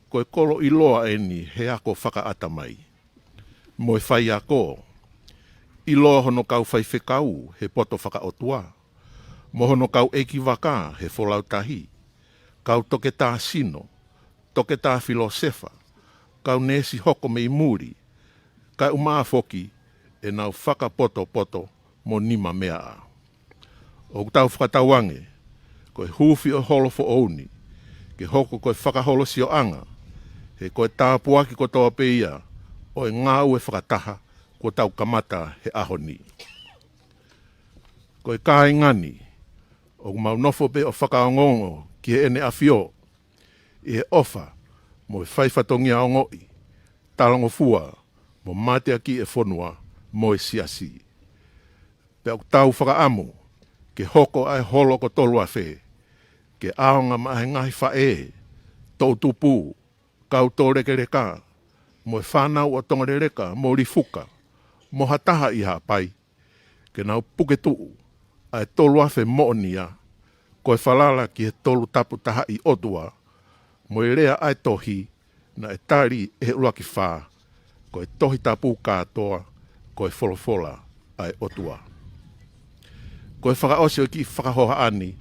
ko e kolo ʻiloa ʻeni he ako fakaʻatamai mo e faiako. ʻIloa hono kau faifekau he poto fakaʻotua, mo hono kau ʻeikivaka he folau tahi, kau toketā sino, toketā filōsefa, kau neesi hoko mei muli, kae ʻumaʻā foki ʻenau fakapotopoto mo nimameaʻa. ʻOku tau fakatauange, ko e huufi ʻo e holo foʻou ni, ke hoko ko e fakaholosioʻanga, he ko e tāpuaki kotoa pē ia ʻo e ngāue fakataha kuo tau kamata he ʻaho ni. Ko e kāinga ni, ʻoku mau nofo pē ʻo fakaongoongo ki Heʻene ʻAfio, ʻi he ʻofa mo e faifatongia ongoʻi, talangofua mo mateakiʻi e fonua mo e siasi. Pea ʻoku tau fakaʻamu ke hoko ʻa e holo ko Toluafe, ke ʻaonga maʻa e ngaahi faʻē, toʻutupu, kau tōlekeleka, mo e fānau ʻo Tonga leleka mo Lifuka, mo ha taha ʻi Haʻapai, ke nau puke tuʻu ʻa e Toluafe moʻonia, ko e falala ki he Tolu Tapu Tahaʻi ʻOtua, mo e lea ʻa e tohi naʻe tali ʻe he ʻUluaki Fā, ko e Tohi Tapu kātoa ko e folofola ʻa e ʻOtua. Ko e fakaʻosi ʻo e kiʻi fakahohaʻa ni,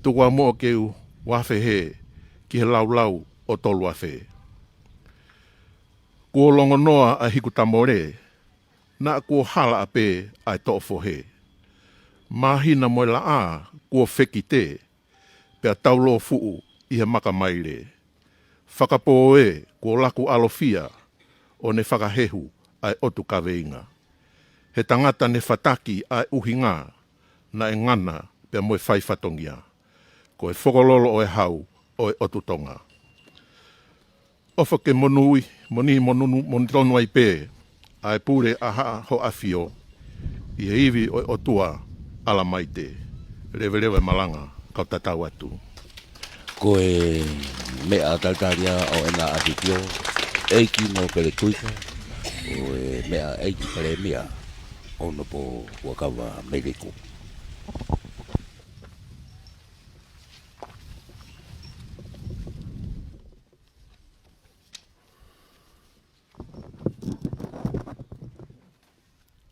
tuku ā muʻa ke u afe hē ki he laulau ʻo Toluafe. Kuo longonoa ʻa e hiku tamole, naʻa kuo hala ʻapē ʻa e toʻo fohe. Māhina mo e laʻā kuo fekite, pea taulōfuʻu ʻi he makamaile. Fakapō ē kuo laku ʻalofia, ʻo ne fakahehu ʻa e ʻotu kaveinga. He tangata ne fataki ʻa e ʻuhinga, naʻe ngana pea mo e faifatongia. Ko e fokololo ʻo e hau ʻo e ʻotu Tonga. ʻOfa ke monūʻia, moni, monunu, monitonu ai pē ʻa e pule ʻa Haʻa Hoʻo ʻAfio, ʻi he ivi ʻo e ʻOtua ʻAlamaite. Leveleva e malanga, kau tatau atu. Ko e meʻa talitali ʻa ʻEna ʻAfio, ʻEiki Nōpele Kuika, ko e meʻa ʻEiki Palēmia, ʻo Nōpele Fuakava Meliku.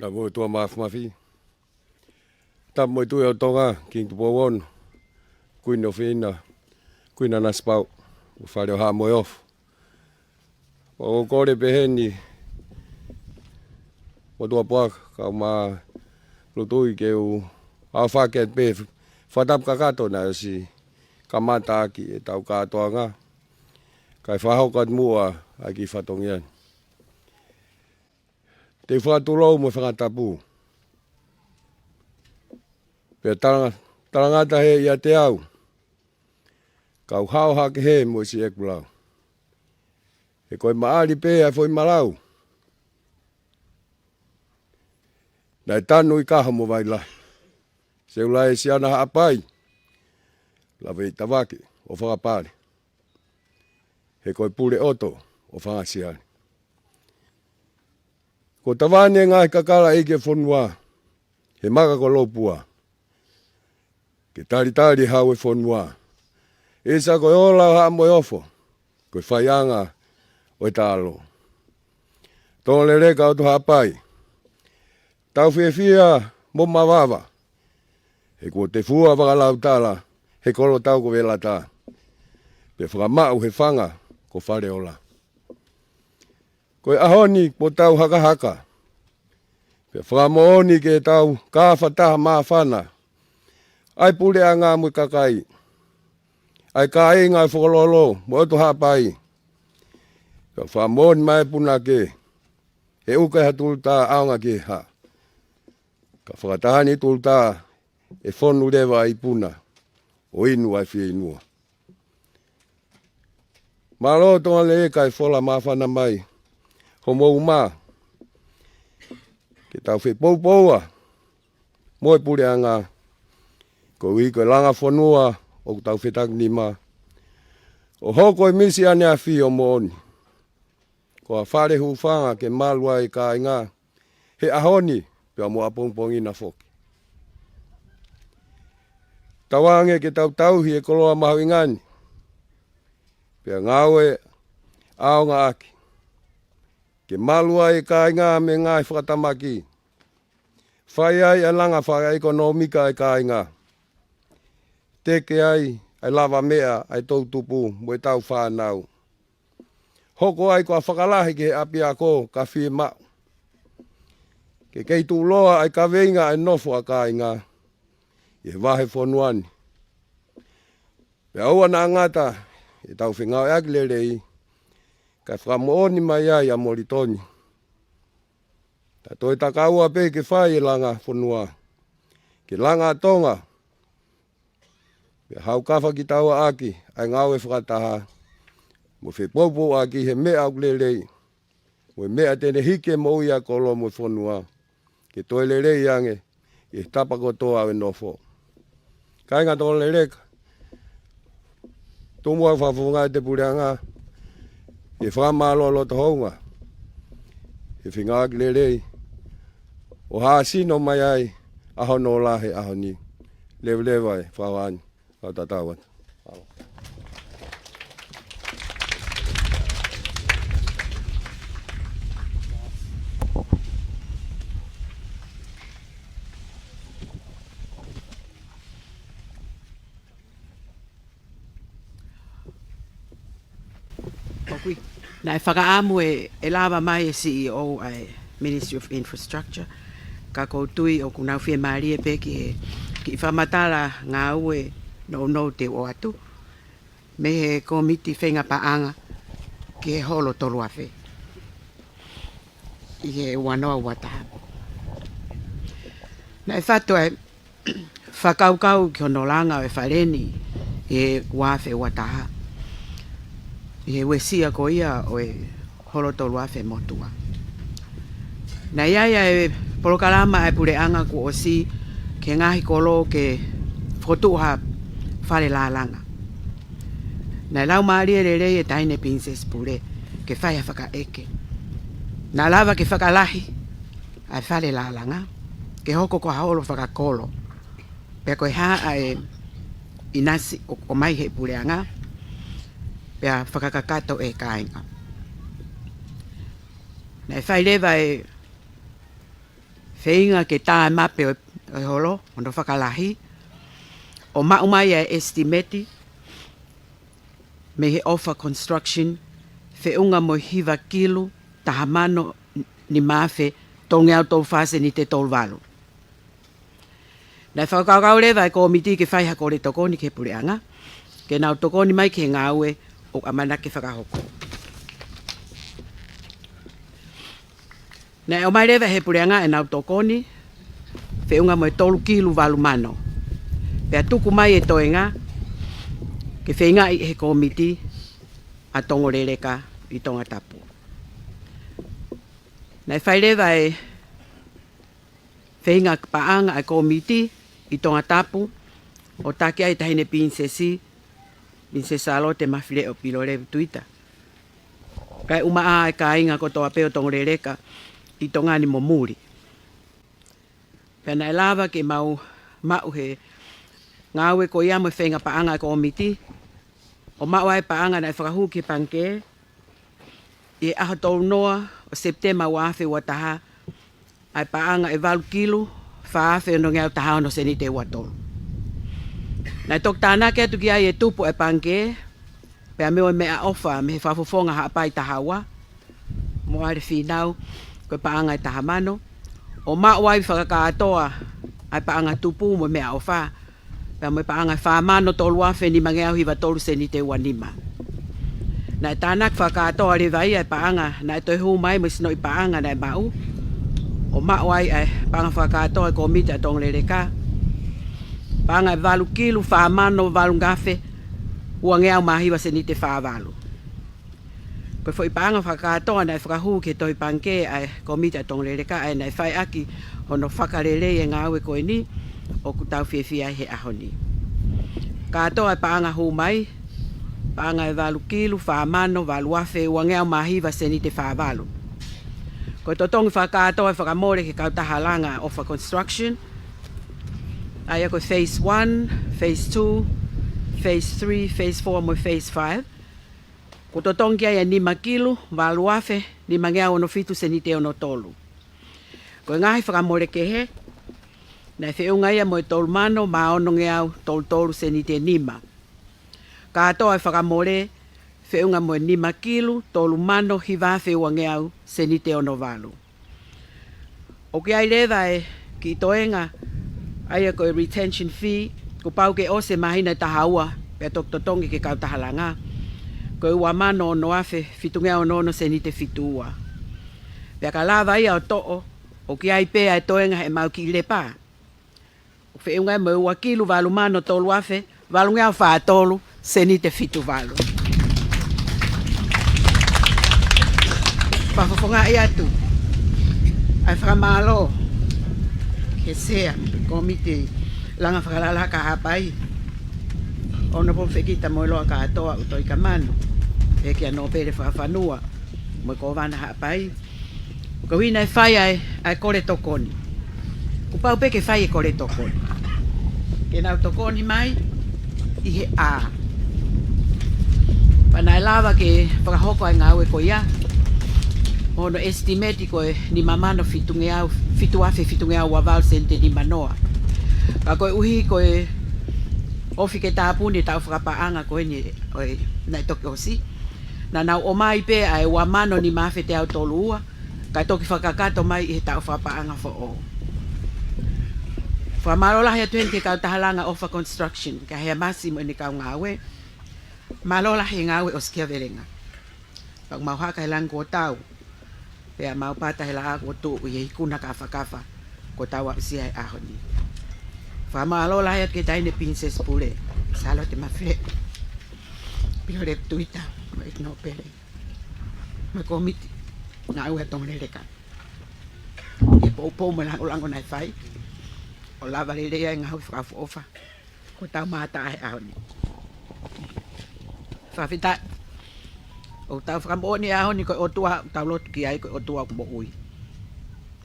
Ka mo e ʻOtua Mafimafi. Tapu mo e Tuʻi ʻo Tonga, Kingi Tupou Ono, Kuini ʻOfeina, Kuini Nanasipauʻu, mo e Fale ʻo Haʻa Moheofo. ʻOku ou kole pē heni, Motuʻa Puaka, kau mo Lutui ke u ʻaofaki atu pē, fakatapu kakato naʻe ʻosi kamata ʻaki ʻetau kātoanga, kae fakahoko atu muʻa ʻa e kiʻi fatongia ni. Te u fakatulou mo fakatapu. Pea talanga-, talangata hē ʻiate au, kau hao hake hē mo siʻeku lau. He ko e maʻali pē ʻa e foʻi malau. Naʻe tanu ʻi Kaho mo Vailahi. Seulaesiana Haʻapai. Lave ʻi Tavake ʻo Fakapale. He ko e pule ʻoto ʻo Fangasiale. Ko Tavane ngaahi kakala ʻeiki e fonua, he maka ko Lopua. Ke talitali hau e fonua, ʻIsa ko e ola ʻo Haʻa Moheofo, ko e faiʻanga ʻo e taʻalo. Tonga Leleka ʻo Tuhaʻapai, tau fiefia mo mavava, he kuo te fua fakalautala he kolo tau ko Velata, pea fakamaʻu he fanga ko Faleola. Ko e ʻaho ni kuo tau hakahaka, pea fakamoʻoni ke tau kāfataha māfana, ʻa e puleʻanga mo e kakai, ʻa e kāinga ʻo Fokololo mo ʻOtu Haʻapai. Ka fakamoʻoni mai e punake, he ʻuka ʻe ha tulutā ʻaonga ki he hā. Ka fakataha ni tulutā, ʻe fonu leva ʻa e ipuna, ʻo inu ʻa e fieinua. Mālō Tonga Leleka e fola māfana mai homou mā, ke tau fepoupoua mo e puleʻanga, koeʻuhi ko e langa fonua ʻoku tau fetakinima, ʻo hoko e misi ʻaneafi ʻo moʻoni ko ha fale hūfanga ke malu ai e kāinga he ʻaho ni pea mo ʻapongipongi na foki. Tauange ke tau tauhi e koloa mahuʻinga ni, pea ngāue ʻaonga ʻaki, ke malu ai e kāinga mei he ngaahi fakatamaki, fai ai ʻa e langa fakaʻekonōmika ʻa e kāinga, teke ai ʻa e lavameʻa ʻa e toʻutupu mo ʻetau fānau, hoko ai ko ha fakalahi ki he ʻapiako ka fiemaʻu ke kei tuʻuloa ʻa e kaveinga ʻa e nofo ʻa e kāinga ʻi he vahefonua ni. Pea ʻoua naʻa ngata ʻetau fengāueʻaki lelei, kae fakamoʻoni mai ai ʻa Molitoni. Tau toe takaua pē ke fai e langa fonua, ke langa ʻa Tonga, pea haʻu kafa kitaua ʻaki ʻa e ngāue fakataha, mo fepoupouaki he meʻa ʻoku lelei, mo e meʻa te ne hiki e moʻui ʻa e kolo mo e fonua ke toe lelei ange ʻi he tapa kotoa ʻo e nofo. Kāinga Tonga Leleka, tumu ʻa e fakafofonga ʻa e puleʻanga, ʻi he fakamālō loto hounga he fengāueʻaki lelei ʻo hāsino mai ai ʻa hono ola he ʻaho ni. Leveleva e fakahā ni. Kau tatau atu. ʻOku ʻi, naʻe fakaʻamu ʻe, ʻe lava mai e C E O ʻa e Ministry of Infrastructure, ka ʻoku ou tui ʻoku nau fiemālie pē ki he kiʻi fakamatala ngāue nounou te u ʻoatu mei he Kōmiti Feinga Paʻanga ki he Holo Tolu Afe ʻi he ua noa ua taha. Naʻe fatu ʻa e fakakaukau ki hono langa ʻo e fale ni ʻi he ua afe ua taha, ʻi he uesia ko ia ʻo e Holo Tolu Afe motuʻa. Naʻe ʻi ai ʻa e polokalama ʻa e puleʻanga kuo ʻosi ki he ngaahi kolo ke fokotuʻu ha fale lālanga. Naʻe laumālie lelei e Taʻahine Pilinisesi Pule ke fai ha fakaʻeke. Naʻa lava ke fakalahi ʻa e fale lālanga ke hoko ko ha holo fakakolo, pea ko e hā ʻa e ʻinasi ʻoku ʻomai ʻe he puleʻanga, pea fakakakato ʻe he kāinga. Naʻe fai leva e feinga ke tā e mape ʻo e, ʻo e holo, hono fakalahi, ʻo maʻu mai ʻa e ʻesitimeti mei he ʻOfa Construction, feʻunga mo e hiva kilu taha mano nima afe tolungeau tolu fā seniti tolu valu. Naʻe fakakaukau leva e kōmiti ke fai ha kole tokoni ki he puleʻanga, ke nau tokoni mai ki he ngāue ʻoku ʻamanaki ke fakahoko. Naʻe ʻomai leva ʻe he puleʻanga ʻenau tokoni, feʻunga mo e tolu kilu valu mano. Pea tuku mai e toenga ke feingaʻi ʻe he kōmiti ʻa Tonga Leleka ʻi Tongatapu. Naʻe fai leva e feinga paʻanga ʻa e kōmiti ʻi Tongatapu, ʻo taki ai ʻa e Taʻahine Pilinisesi, Pilinisesi Sālote Mafileʻo Pilolevu Tuita, kae ʻumaʻā e kāinga kotoa pē ʻo Tonga Leleka ʻi Tonga ni mo muli. Pea naʻe lava ke mau maʻu he ngāue ko ia mo e feinga paʻanga ʻa e kōmiti, ʻo maʻu ai e paʻanga naʻe fakahū ki he pangikē ʻi he ʻaho tolu noa ʻo Sepitema ua afe ua taha, ʻa e paʻanga ʻe valu kilu, fā afe ono ngeau taha ono seniti ua tolu. Naʻe toki tānaki atu ki ai e tupu ʻa e pangikē, pea mo e meʻaʻofa mei he Fakafofonga Haʻapai taha ua, mo Ale Fīnau, ko e paʻanga ʻe taha mano, ʻo maʻu ai fakakātoa ʻa e paʻanga tupu mo e meʻaʻofa, pea mo e paʻanga ʻe fā mano tolu afe nima ngeau hiva tolu seniti ua nima. Naʻe tānaki fakakātoa leva ia e paʻanga naʻe toe hū mai mo e sinoʻi paʻanga naʻe maʻu, ʻo maʻu ai ʻa e paʻanga fakakātoa ʻa e Kōmiti ʻa Tongaleleka, paʻanga ʻe valu kilu, fā mano valu afe ua ngeau mā hiva seniti fā valu. Ko e foʻi paʻanga fakakātoa naʻe fakahū ki he tohi pangikē ʻa e Kōmiti ʻa Tongaleleka, ʻa ia naʻe fai ʻaki hono fakalelei e ngāue ko eni ʻoku tau fiefia ai he ʻaho ni. Kātoa e paʻanga hū mai, paʻanga ʻe valu kilu, fā mano valu afe ua ngeau mā hiva seniti fā valu. Ko e totongi fakakātoa ʻe fakamole ki he kautaha langa ʻa ʻOfa Construction, ʻa ia ko e phase one, phase two, phase three, phase four mo e phase five. Kuo totongi ai e nima kilu, valu afe nima ngeau ono fitu seniti ono tolu. Ko e ngaahi fakamole kehe, naʻe feʻunga ia mo e tolu mano mā ono ngeau tolu tolu seniti nima. Kātoa e fakamole, feʻunga mo e nima kilu, tolu mano hiva afe ua ngeau seniti ono valu. ʻOku ʻi ai leva e kiʻi toenga, ʻa ia ko e retention fee, kuo pau ke ʻosi e māhina ʻe taha ua, pea toki totongi ki he kautaha langa, ko e ua mano ono afe fitu ngeau ono ono seniti fitu ua. Pea ka lava ia ʻo toʻo, ʻoku ʻi ai pē ʻa e toenga heʻemau kiʻi lepa, ʻoku feʻunga mo e ua kilu valu mano tolu afe valu ngeau fā tolu seniti fitu valu. Fakafofongaʻi atu ʻa e fakamālō ki he Sea Kōmiti Langa Fakalakalaka Haʻapai, ʻo na po fekita mo e loa kātoa ʻo Toika Manu, ʻEiki ʻa Nōpele Fakafanua, mo e Kōvana Haʻapai, koeʻuhi naʻe fai ai ʻa e kole tokoni. Kuo pau pē ke fai e kole tokoni, ke nau tokoni mai ʻi he ʻā. Pea naʻe lava ke fakahoko ʻa e ngāue ko ia, ʻo hono estimate ko e nima mano fitu ngeau, fitu afe fitu ngeau ua valu seniti nima noa. Ka koeʻuhi ko e ofi ke tāpuni e taʻu fakapaʻanga ko eni ʻo e naʻe toki ʻosi, naʻa nau ʻomai pē ʻa e ua mano nima afe teau tolu ua, kae toki fakakakato mai ʻi he taʻu fakapaʻanga foʻou. Fakamālō lahi atu heni ki he kautaha langa ʻOfa Construction, kia Heamasi mo ʻene kau ngāue. Mālō lahi e ngāue ʻosi kia Velenga. Pea ʻoku mau haka he langi kuo tau, pea mau pata he laʻā kuo tuʻu ʻi he ikuna kafakafa kuo tau aʻusia he ʻaho ni. Fakamālō lahi atu ki he Taʻahine Pilinisesi Pule, Sālote Mafileʻi, Pilolevu Tuita, mo ʻEiki Nōpele, mo e Kōmiti Ngāue ʻa Tongaleleka, ʻi he poupou mo e lāngolango naʻe fai, ʻo lava lelei ai e ngaahi fakaʻofoʻofa kuo tau mātā he ʻaho ni. Fakafetaʻi. ʻOku tau fakamoʻoni he ʻaho ni ko e ʻOtua ʻoku tau lotu ki ai ko e ʻOtua ʻoku moʻui.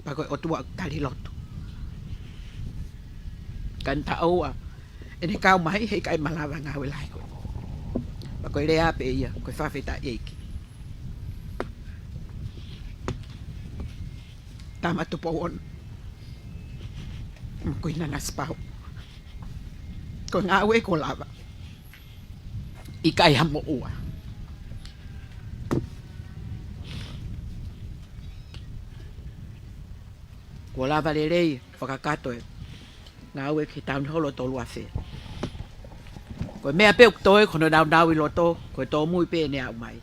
Pea ko e ʻOtua ʻoku tali lotu. Ka ne taʻoua ʻene kau mai, heʻikai malava e ngāue lahi ko ē. Pea ko e lea pē ia, ko e fakafetaʻi ʻEiki. Tama Tupou Ono, mo Kuini Nanasipauʻu. Ko e ngāue kuo lava, ʻikai ha moʻua. Kuo lava lelei fakakakato e ngāue ki he taʻu ni holo tolu afe. Ko e meʻa pē ʻoku toe, ko hono naunau ʻi loto, ko e tōmui pē ʻene aʻu mai.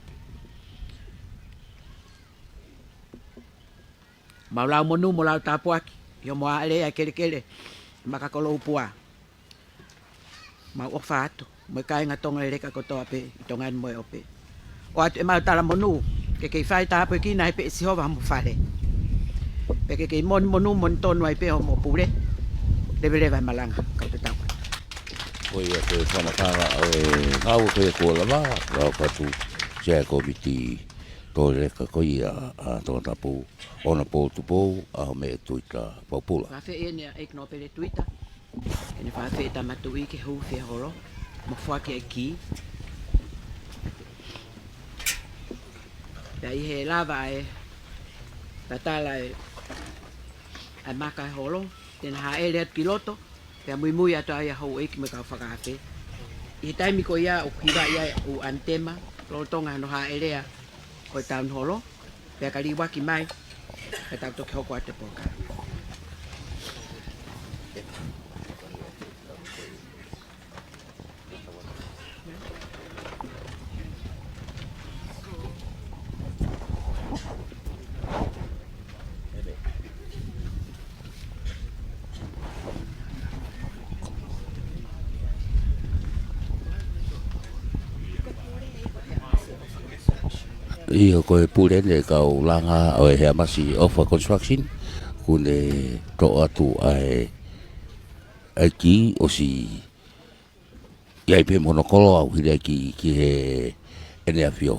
Mau lau monū mo lau tāpuaki ʻi hoʻomo ʻāʻele ʻa e kelekele Makakoloupua. Mau ʻofa atu mo e kāinga Tongaleleka kotoa pē ʻi Tonga ni mo e ʻope. ʻOatu ʻemau talamonū ke kei fai tāpuekina ai pē ʻe Sihova hoʻomo fale, pea ke kei monimonū monitonu ai pē hoʻomo pule. Leveleva e malanga, kau te tau. Ko ia ko e fakamatala ʻo e ngāue ko ia kuo lava, lau katu Sea Kōmiti Tongaleleka ko ia ʻa Tongatapu, ʻOnapō Tupou ʻAhomeʻa Tuita Paupula. Fakafeʻi eni ʻa ʻEiki Nōpele Tuita, ʻene fakafeʻi Tama Tuʻi ke hūfia holo mo foaki e kī. Pea ʻi he lava ʻa e tatala ʻa e, ʻa e maka ʻo e holo, te na hāʻele atu ki loto, pea muimui atu ai ʻa houʻeiki mo e kau fakaafe. ʻI he taimi ko ia ʻoku hivaʻi ai ʻa e ʻanitema, lolotonga hono hāʻele ʻa e town holo, pea ka liuaki mai, ka tau toki hoko atu e polokalama. ʻIo, ko e pule ʻeni ʻa e kau langa ʻo e Heamasi ʻOfa Construction, kuo ne toʻo atu ʻa e, ʻa e kī ʻosi ʻi ai pē mo hono koloa ʻoku hili ʻa e kī ki heʻene ʻAfio.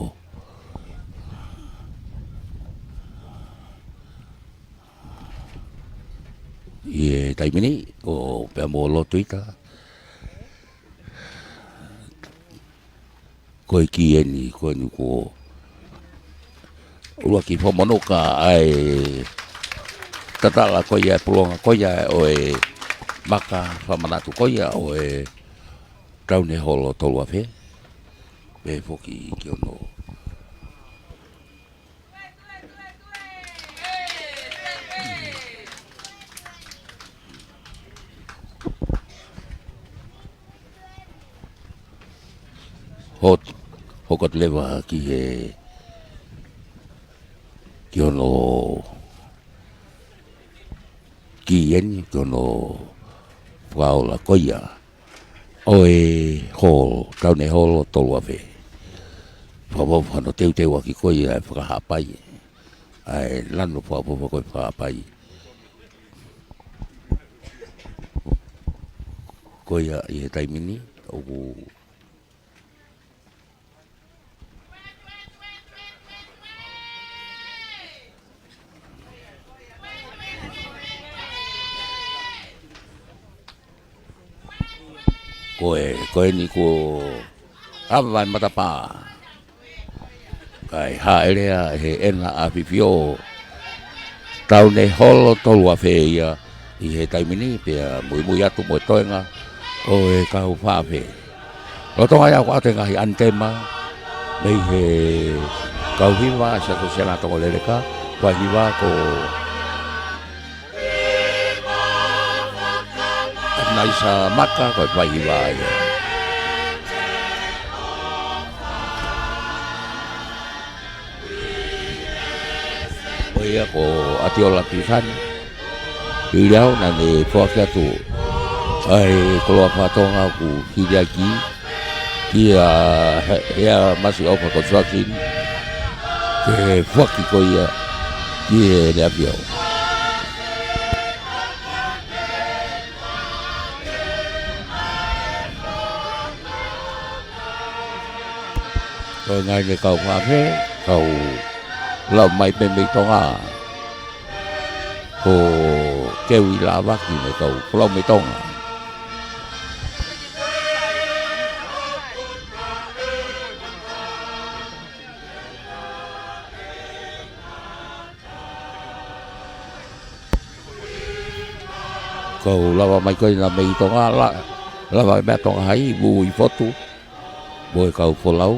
ʻI he taimi ni, ʻo pea mo Lotuita, ko e kī ʻeni, ko ʻeni kuo ʻuluaki fakamonū ka ʻa e tatala ko ia, pulonga ko ia ʻo e maka fakamanatu ko ia ʻo e taone holo tolu afe, pea foki ki hono hot, hoko atu leva ki he, ki hono kī ʻeni, ki hono fakaola ko ia ʻo e holo, taone holo tolu afe. Fakafoki hono teuteuʻaki ko ia ʻa e Fakahaʻapai, ʻa e lanu fakafoki ko e Fakahaʻapai. Ko ia ʻi he taimi ni, ʻoku Ko e, ko ʻeni kuo ava e matapā. Kae hāʻele ʻa e ʻEna ʻAfifio, taone holo tolu afe ia ʻi he taimi ni, pea muimui atu mo e toenga ʻo e kau fakaafe. Lolotonga ia ʻoku ʻoatu e ngaahi ʻanitema mei he kau hiva ʻa e Siasi ʻo Siana Tongoleleka, ko e hiva ko ʻApinaisa Maka, ko e faihiva ia. Ko ia ko ʻAtiola Pisani Viliau naʻa ne foaki atu ʻa e koloa faka-Tonga ʻoku hili ʻa e kī, kia He-, Heamasi ʻOfa Construction, ke foaki ko ia ki heʻene ʻAfio. Ko e ngaahi ne kau fakaafe, kau lau mai pē mei Tonga. Ko Keui Lavaki mo e kau folau mei Tonga. Kau lava mai ko ena mei Tonga, la-, lava mei Tonga Hai, Vuifotu mo e kau folau.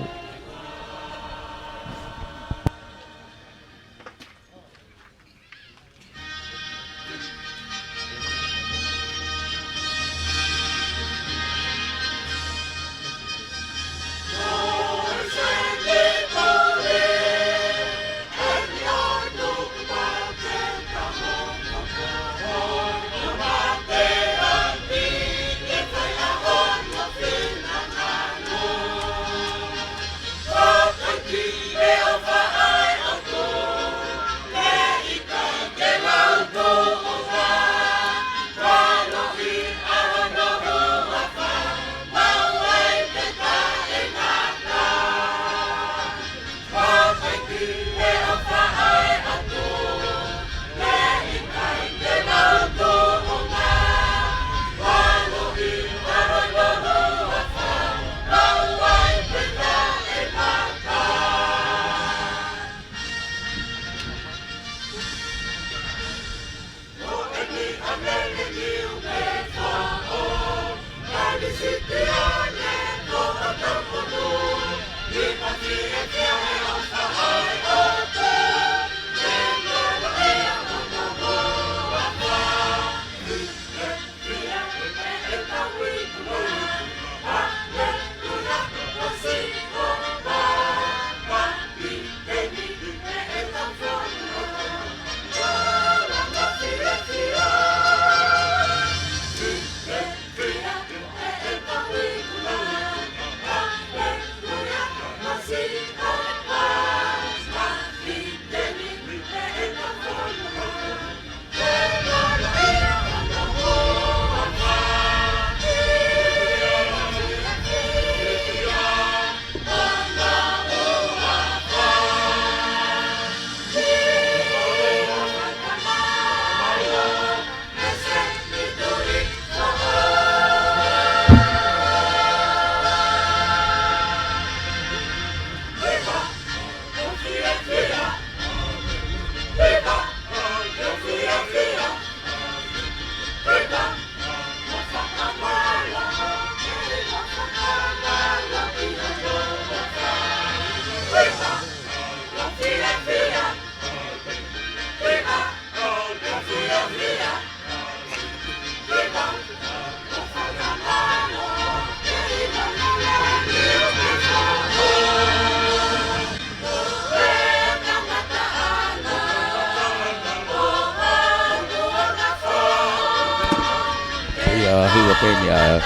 Hiva pē eni ʻa e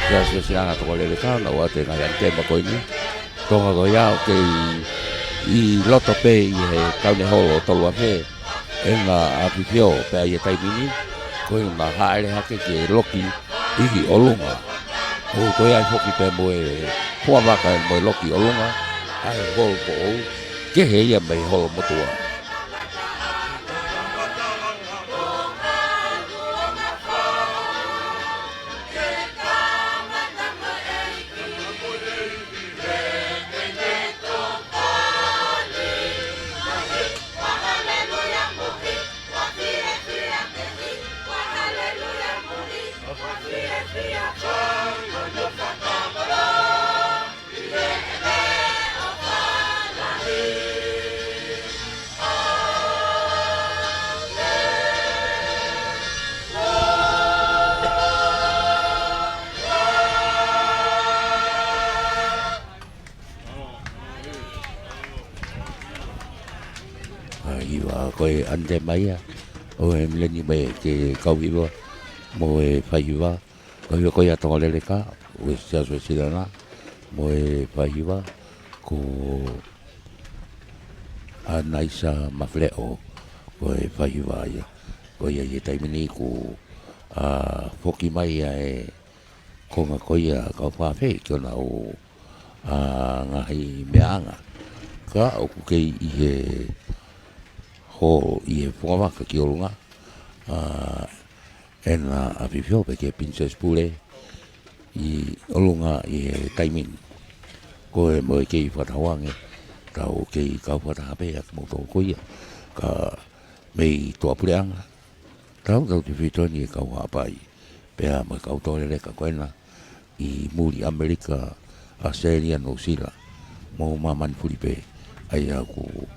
Siasi Silanga Tonga Lele Ka, naʻa nau ʻoatu e ngaahi antema ko eni. Tonga ko ia ʻoku kei ʻi loto pē ʻi he taʻu ni holo ʻo tolu afe, ʻena ʻAfifio pea ʻi he taimi ni, ko e ngaahi hāʻele hake ki he loki ʻi ʻolunga. ʻOku toe ʻi ai foki pē mo e fuavaka mo e loki ʻolunga, ʻa e holo foʻou, kehe ia mei he holo motuʻa. ʻA, hiva ko e antema ia ʻo e mileniuma ʻa e kau hiva mo e faihiva. Ko e hiva ko ia ʻa Tonga Lele Ka, ʻo e Siasi Silanga, mo e faihiva ko ʻAnaisa Mafileʻo, ko e faihiva ia. Ko ia ʻi he taimi ni kuo, ʻa, foki mai ʻa e konga ko ia ʻa e kau fakaafeʻi ki honau, ʻa, ngaahi meʻaʻanga. Ka ʻoku kei ʻi he holo ʻi he fuavaka ki ʻolunga, ʻa, ʻena ʻAfifio pē ki he Pilinisesi Pule ʻi ʻolunga ʻi he taimi ni. Ko e moʻoni kei fakatauange, tau kei kau fakataha pē ʻa kimoutolu ko ia. Ka mei tuʻapuleʻanga, tau, tautefito ni e kau Haʻapai, pea mo e kau Tonga Lele Ka ko ena ʻi muli, ʻAmelika, ʻAositelēlia, Nuʻusila, mo māmani fuli pē, ʻa ia ʻoku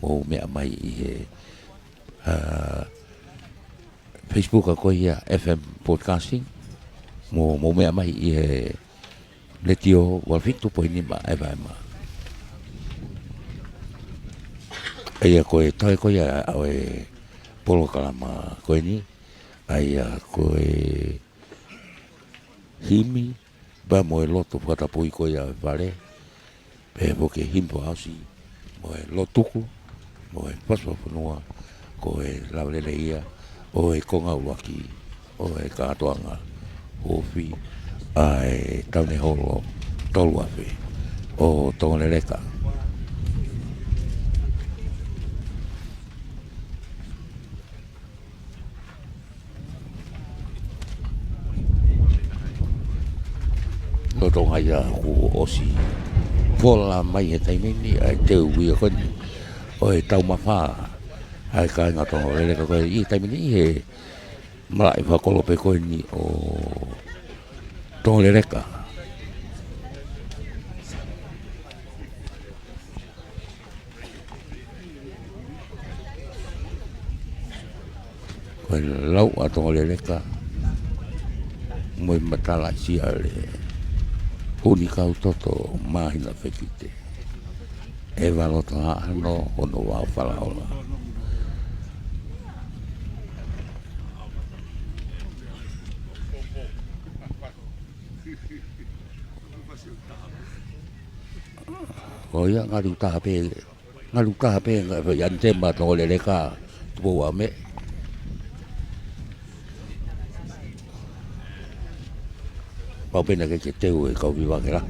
mou meʻa mai ʻi he, ʻa, Facebook ʻa ko ia F M Broadcasting, mo, mou meʻa mai ʻi he Letiō valu fitu poini nima F M. ʻA ia ko e toe ko ia ʻo e polokalama ko eni, ʻa ia ko e himi, pea mo e lotu fakatapui ko ia ʻo e fale, pea foki e himi fakaʻosi, mo e lotu tuku, mo e fakafonua, ko e lava lelei ia ʻo e konga ʻuluaki ʻo e kātoanga ofi ʻa e taʻu ni holo tolu afe ʻo Tonga Lele Ka. Lolotonga ia kuo ʻosi fola mai he taimi ni ʻa e teu ia ko eni ʻo e taumafa ʻa e kāinga Tonga Lele Ka ko ē ʻi he taimi ni ʻi he malaʻe fakakolope ko eni ʻo Tonga Lele Ka. Ko e lau ʻa Tonga Lele Ka mo e matalaʻi siale, Hunikautoto Māhina Fekite, ʻEvaloto Haʻano, Hono Vao Falaola. ʻO ia, ngali ʻuta pē, ngali ʻuta pē, ngaahi antema Tonga Lele Ka, tupu ʻa me. Pau pē naʻa ke ke teu e kau viva ke la.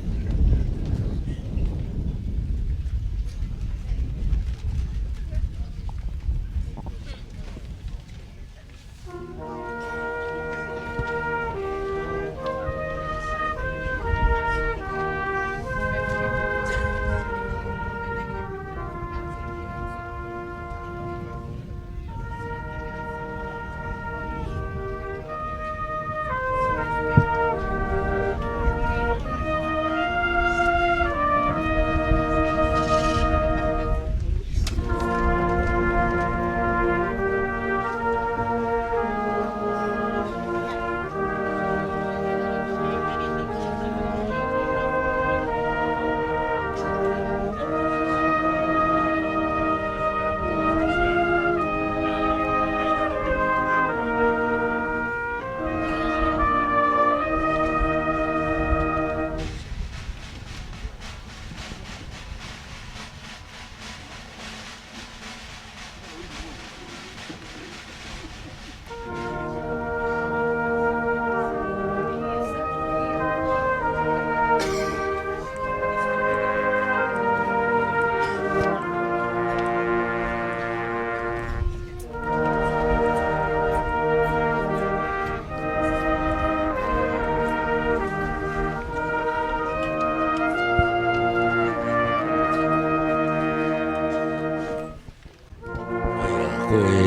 Ko e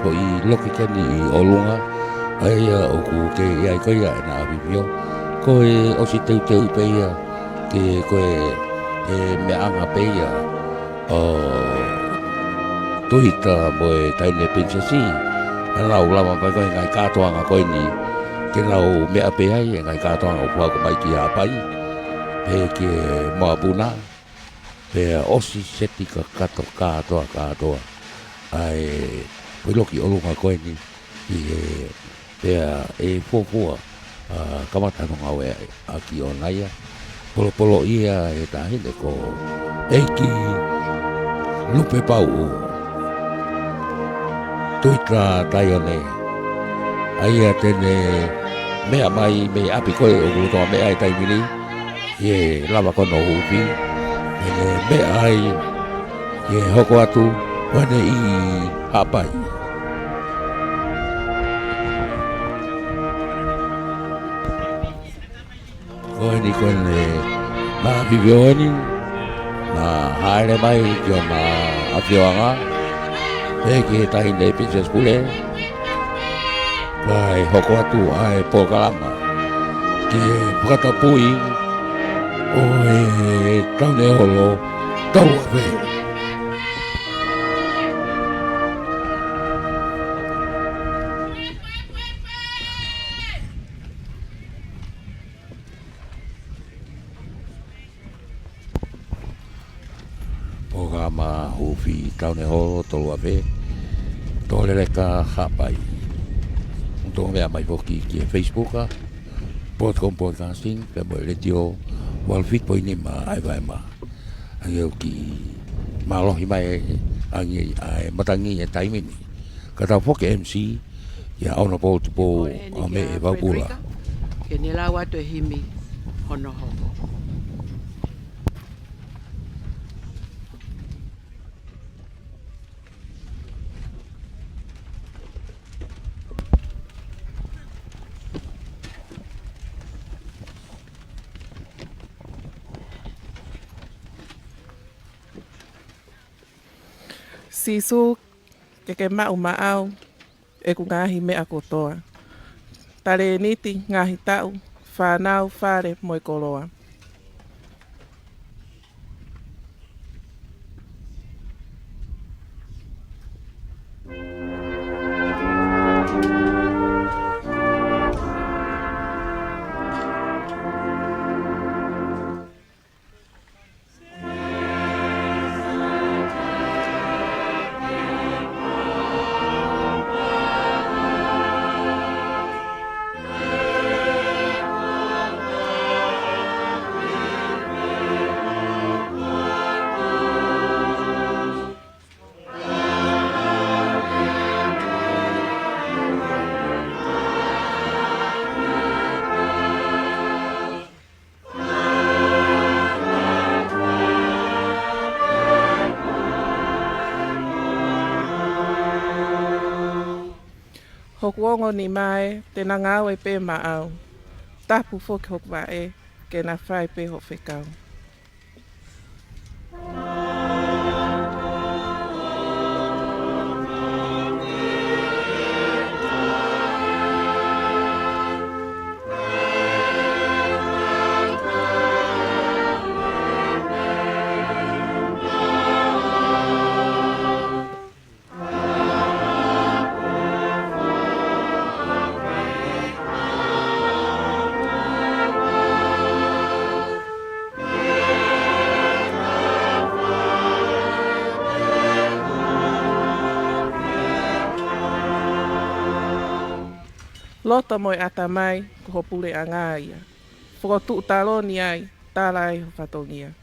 foʻi loki ko eni ʻi ʻolunga, ʻa ia ʻoku kei ʻi ai ko ia ʻena ʻAfifio. Ko e ʻosi teuteu pē ia ke ko e, e meʻaʻanga pē ia ʻo Tuhita mo e Taʻahine Pilinisesi, ʻa ia ʻoku lava mai ko e ngaahi kātoanga ko eni ke nau meʻa pē ai, e ngaahi kātoanga ʻoku hoko mai ki Haʻapai, pehē ki Moʻopuna, pea ʻosi seti kakato kātoa kātoa ʻa e foʻi loki ʻolunga ko eni ʻi he, pea ʻe fuofua, ʻa, kamata hono ngāueʻaki ʻona ia. Polopolo ia e taʻahine ko ʻEiki Lupepauʻu Tuhita Taione, ʻa ia te ne meʻa mai mei ʻapi ko ē ʻoku lolotonga meʻa ai he taimi ni, ʻi he lava ko ē hono huufi, ʻe ne meʻa ai ʻi he hoko atu ko eni ʻi Haʻapai. Ko eni ko eni, naʻa ʻAfifio eni, naʻa hāʻele mai ki hona ʻafioʻanga, pehē ki he Taʻahine Pilinisesi Pule, kae hoko atu ʻa e polokalama ki he fakatapui ʻo e Taʻahine Holo Tolu Afe. Polokalama huufi Taʻahine Holo Tolu Afe, Tōleleka Haʻapai. ʻOku tau meʻa mai foki ki he Facebook, ʻa Broadcom Broadcasting, pea mo e Letiō valu fitu poini nima F M. ʻA ia ʻoku mālohi mai ange ʻa e matangi he taimi ni. Ka tau foki M C, ʻia ʻOna Pou Tupou, ko eni ʻa Meʻe Vaupula. Frederica, ke ne lau atu e himi hono hoko. Sīsū, ke ke maʻu maʻau ʻeku ngaahi meʻa kotoa. Talēniti, ngaahi taʻu, fānau, fale mo e koloa. Hoku ongo nima ē, te na ngāue pē maʻau. Tapu foki hoku vaʻe, ke na fai pē hoʻo fekau. Loto mo e ʻatamai, ko ho puleʻanga ia. Fokotuʻu taloni ai, tala ai ho fatongia.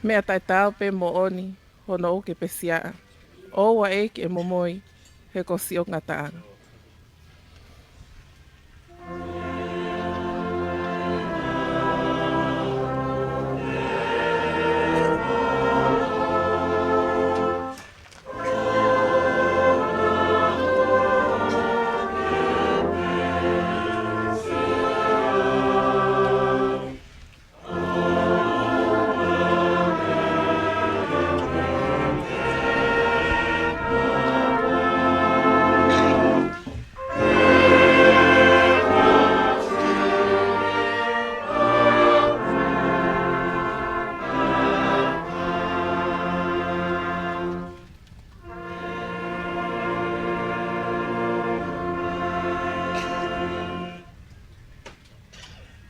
Meʻa taʻetaau pē moʻoni hono ʻoku ke pesiaʻa. ʻOua ʻEiki ʻe momoi, he ko siʻoku ngataʻanga.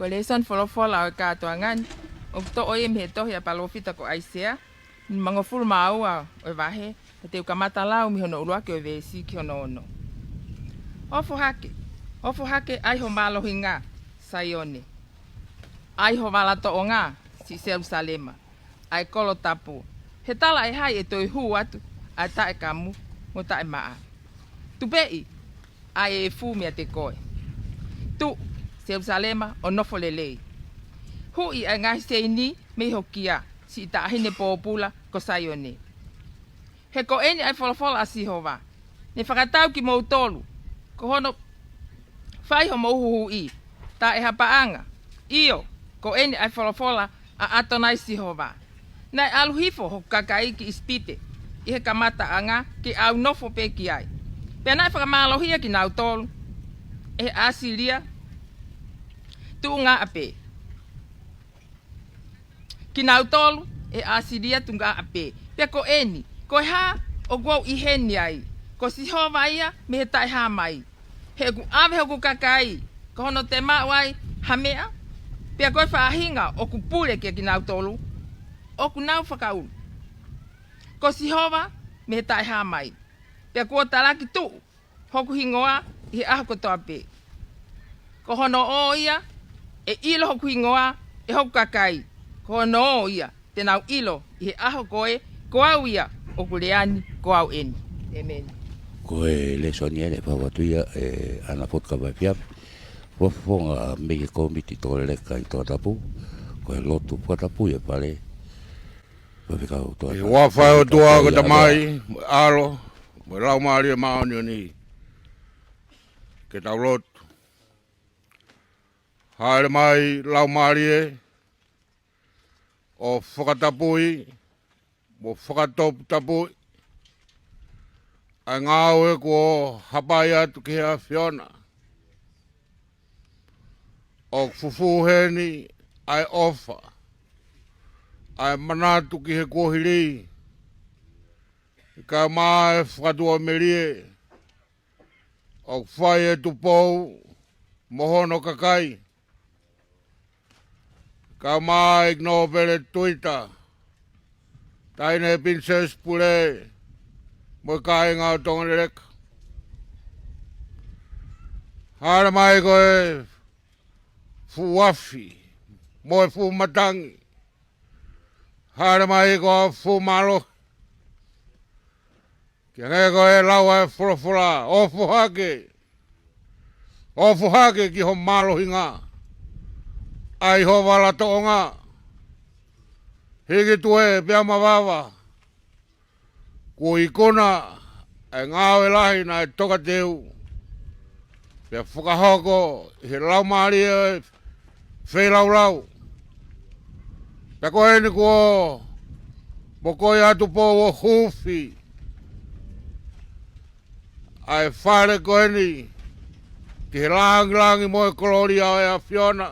Ko e lēsoni folofola ʻo e kātoanga ni, ʻoku toʻo ia mei he tohi ʻa e palōfita ko ʻAisea, nimangofulu mā ua ʻo e vahe, ka te u kamata lau mei hono ʻuluaki ʻo e veesi ki hono ono. Ofo hake, ofo hake ʻa e ho mālohinga, Saione. ʻA e ho vala toʻonga, siʻi Selusalema, ʻa e kolo tapu. He talaʻehai ʻe toe hū atu ʻa e taʻekamu mo taʻemaʻa. Tupeʻi ʻa e efu meiate koe. Tuʻu, Selusalema, ʻo nofo lelei. Huʻi ʻa e ngaahi seini mei ho kia, siʻi taʻahine pōpula ko Saione. He ko eni ʻa e folofola ʻa Sihova, ne fakatau kimoutolu, ko hono fai homou huhuʻi, taʻe ha paʻanga. ʻIo, ko eni ʻa e folofola ʻa ʻAtonai Sihova. Naʻe ʻalu hifo hoku kakai ki ʻIsipite ʻi he kamataʻanga ke ʻau nofo pē ki ai. Pea naʻe fakamālohia kinautolu ʻe he ʻAsilia tuʻunga ʻapē. Kinautolu ʻe he ʻAsilia tuʻunga ʻapē. Pea ko eni, ko e hā ʻoku ou ʻi heni ai? Ko Sihova ia mei he taʻehāmai. He ʻoku ʻave hoku kakai, ko hono toe maʻu ai ha meʻa. Pea ko e faʻahinga ʻoku pule kia kinautolu, ʻoku nau fakaulu. Ko Sihova mei he taʻehāmai. Pea kuo talaki tuʻu hoku hingoa ʻi he ʻaho kotoa pē. Ko hono ʻō ia ʻe ʻilo hoku hingoa ʻe hoku kakai. Ko hono ʻō ia te nau ʻilo ʻi he ʻaho ko ē, ko au ia ʻoku lea ni, ko au eni. ʻĒmeni. Ko e lēsoni eni ʻe fai atu ia ʻe Ana Fotu Kavaifiafi. Fakafofonga mei he kōmiti tō leleka ʻi Tongatapu. Ko e lotu fakatapu ʻi he fale. Faifekau Toa ʻI he huafa ʻo e ʻOtua ko e Tamai, mo e ʻAlo, mo e Laumālie Māʻoniʻoni. Ke tau lotu. Hāʻele mai Laumālie, ʻo fakatapui, mo fakatoputapuʻi ʻa e ngāue kuo hapai atu ki he ʻAfiona. ʻOku fufū heni ʻa e ʻofa, ʻa e manatu ki he kuohili, kae ʻumaʻā e fakatuʻamelie ʻoku fai ʻe Tupou mo hono kakai, kae ʻumaʻā ʻEiki Nōpele Tuita, Taʻahine Pilinisesi Pule, mo e kāinga ʻo Tonga Leleka. Hāʻele mai ko e fuʻu afi mo e fuʻu matangi. Hāʻele mai ko e fuʻu mālohi. Ke hangē ko e lau ʻa e folofola, ofo hake. Ofo hake ki ho mālohinga, ʻa e ho vala toʻonga. Hiki tuʻe pea mavava. Kuo ikuna ʻa e ngāue lahi naʻe tokateu, pea fakahoko ʻi he laumālie ʻo e feilaulau. Pea ko eni kuo mokoi atu pō ʻo huufi ʻa e fale ko eni ki he langilangi mo e kolōlia ʻo e ʻAfiona.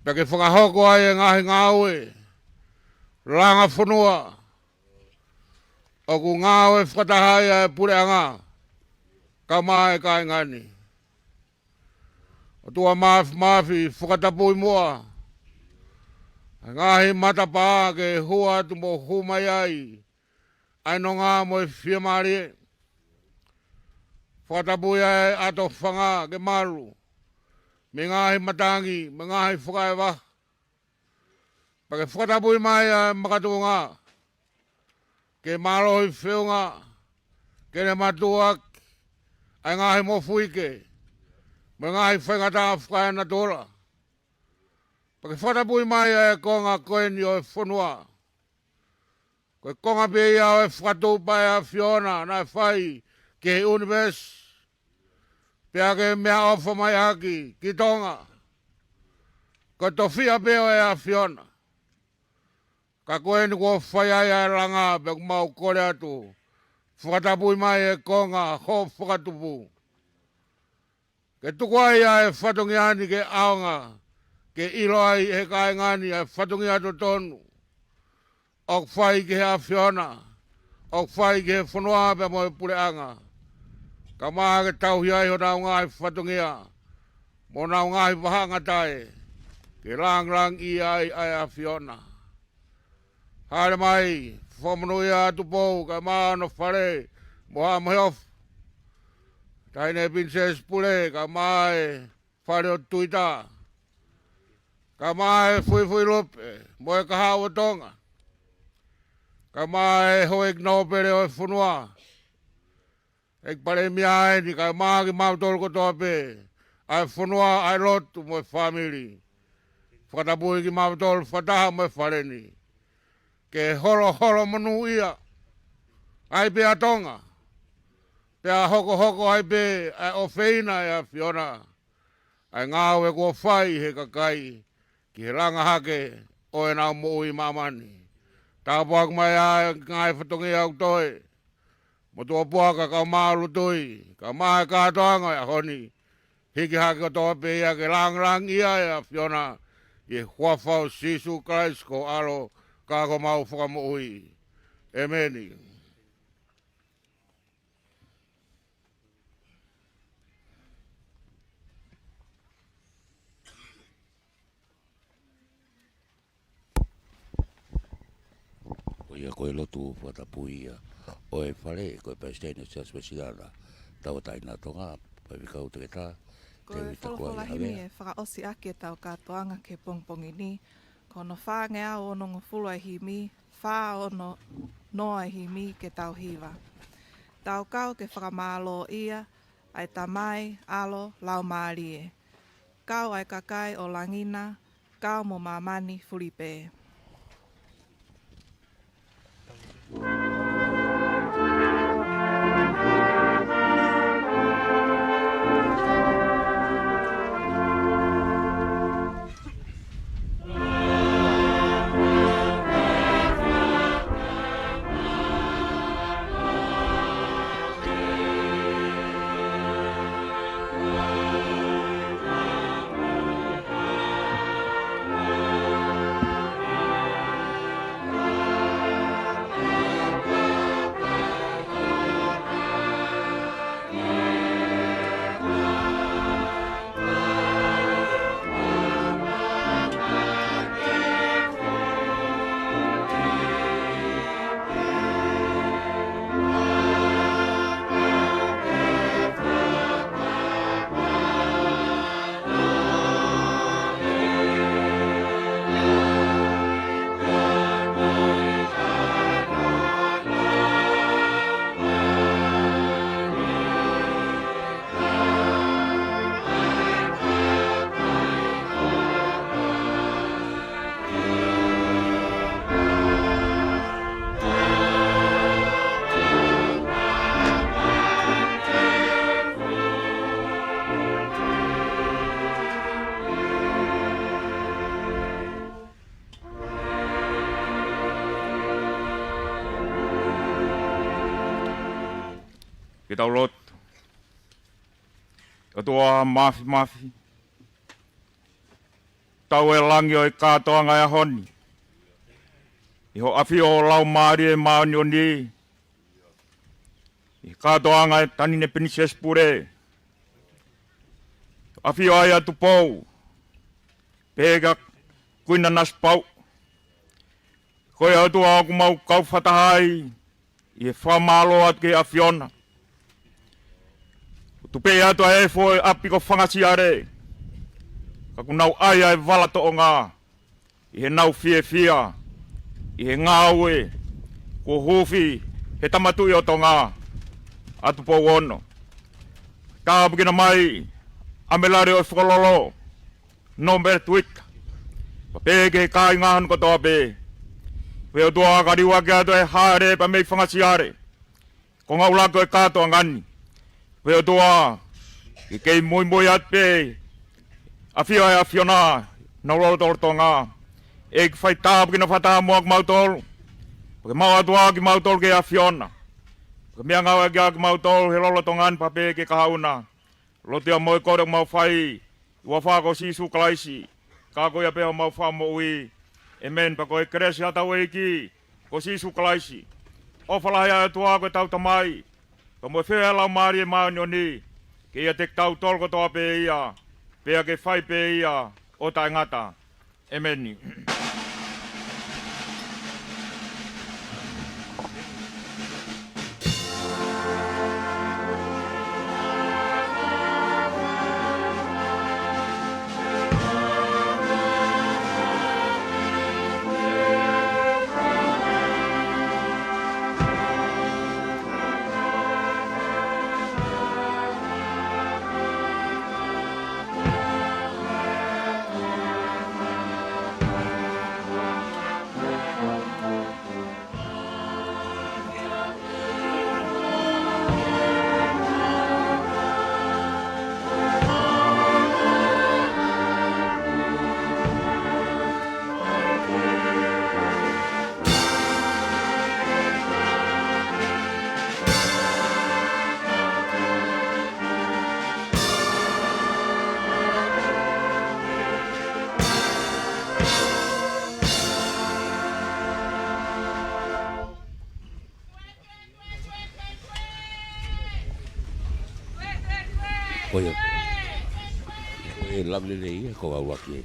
Pea ke fakahoko ai e ngaahi ngāue langa fonua ʻoku ngāue fakataha ai ʻa e puleʻanga kae ʻumaʻā e kāinga ni. ʻOtua Māfimafi, fakatapui muʻa ʻa e ngaahi matapā ke hū atu mo hū mai ai ʻa e nonga mo e fiemālie. Fakatapui ʻa e ʻato fanga ke malu mei he ngaahi matangi, mei he ngaahi fakaʻevaha. Pea ke fakatapui mai ʻa e makatuʻunga, ke mālohi feʻunga, ke ne matuʻuaki ʻa e ngaahi mofuike mo e ngaahi faingataʻa fakaenatula. Pea ke fakatapui mai ʻa e konga ko eni ʻo e fonua. Ko e konga pē ia ʻo e fakatupu ʻa e ʻAfiona naʻe fai ki he ʻunivēsi, pea ke meʻaʻofa mai ʻaki ki Tonga. Ko e tofiʻa pē ʻo e ʻAfiona. Ka ko eni kuo fai ai ʻa e langa, pea ʻoku mau kole atu, fakatapui mai e konga hoʻo fakatupu. Ke tuku ai ʻa e fatongia ni ke ʻaonga, ke ʻilo ai ʻe he kāinga ni ʻa e fatongia totonu ʻoku fai ki he ʻAfiona, ʻoku fai ki he fonua pea mo e puleʻanga. Kae ʻumaʻā ke tauhi ai honau ngaahi fatongia mo honau ngaahi vahaʻangatae, ke langilangiʻia ai ʻa e ʻAfiona. Hāʻele mai, fakamonūʻia ʻa Tupou kae ʻumaʻā hono fale mo Haʻa Moheofo, Taʻahine Pilinisesi Pule kae ʻumaʻā e Fale ʻo Tuita, kae ʻumaʻā e Fuifui Lupe mo e Kahaʻu ʻo Tonga, kae ʻumaʻā e Houʻeiki Nōpele ʻo e fonua, ʻEiki Palēmia eni, kae ʻumaʻā kimautolu kotoa pē, ʻa e fonua, ʻa e lotu mo e fāmili. Fakatapui kimautolu fakataha mo e fale ni, ke holoholo monūʻia ai pē ʻa Tonga, pea hokohoko ai pē ʻa e ʻofeina ʻa e ʻAfiona, ʻa e ngāue kuo fai ʻe he kakai ki he langa hake ʻo ʻenau moʻui ʻi māmani. Tāpuaki mai ʻa e ngaahi fatongia ʻoku toe mo tuʻupuaka kae ʻumaʻā ʻa e tui, kae ʻumaʻā e kātoanga ʻo e ʻaho ni, hiki hake kotoa pē ia ke langilangiʻia ʻa e ʻAfiona, ʻi he huafa ʻo Sīsū Kalaisi ko ho ʻAlo ka ko homau Fakamoʻui. ʻĒmeni. Ko ia ko e lotu fakatapui ia ʻo e fale, ko e Palesiteni ʻo e Siasi Uēsiliana Tauʻatāina ʻo Tonga, Faifekau Toketā Tēvita Kuai Havea. Ko e folofola himi ʻe fakaʻosi ʻaki ʻetau kātoanga ki he pongipongi ni, ko hono fāngeau onongofulu ʻa e himi, fā ono noa ʻa e himi ke tau hiva. Tau kau ke fakamālōʻia ʻa e Tamai, ʻAlo, Laumālie. Kau ʻa e kakai ʻo langi na, kau mo māmani fulipē. Ke tau lotu. ʻOtua Māfimafi, tau e langi ʻo e kātoanga ʻo e ʻaho ni, ʻi hoʻo ʻafio ʻo e Laumālie Māʻoniʻoni, ʻi he kātoanga ʻo e Taʻahine Pilinisesi Pule, ʻafio ai ʻa Tupou, pehē kia Kuini Nanasipauʻu. Ko ia ʻOtua ʻoku mau kau fakataha ai ʻi he fakamālō atu ki he ʻAfiona. ʻOku tupu atu ʻa e foʻi ʻapi ko Fangasiale, ka ʻoku nau ʻai ʻa e vala toʻonga. ʻi heʻenau fiefia ʻi he ngāue kuo huufi he Tama Tuʻi ʻo Tonga, ʻa Tupou Ono. Tāpuekina mai ʻa Melale ʻo e Fukalolo, Nōmele Tuita, pea pehē ki he kāinga hono kotoa pē. Pea ʻOtua, ka liuaki atu e hāʻele pea mei Fanga Siale, ko e ngaahi ʻuluaki ʻo e kātoanga ni. Pea ʻOtua, ke kei muimui atu pē ʻa e ʻAfio ʻa e ʻAfiona ʻi honau lotolotonga. ʻEiki, fai tāpuekina fakatāmuʻa kimautolu, pea ke maʻu atu ʻa kimautolu ki he ʻAfiona, pea ke meʻangāueʻaki ʻa kimautolu he lotolotonga ni, pea pehē ki he kahaʻu na. Lotua mo e kole ʻoku mau fai ʻi he huafa ko Sīsū Kalaisi, ka ko ia pē homau Fakamoʻui. ʻĒmeni. Pea ko e kelesi ʻa hotau ʻEiki ko Sīsū Kalaisi, ʻofa lahi ʻa e ʻOtua ko ʻetau Tamai, pea mo e feohi ʻa e Laumālie Māʻoniʻoni, ke ʻiate kitautolu kotoa pē ia, pea ke fai pē ia ʻo taʻengata. ʻĒmeni. Ko ia, ko e lave lelei ia ko e ʻuluaki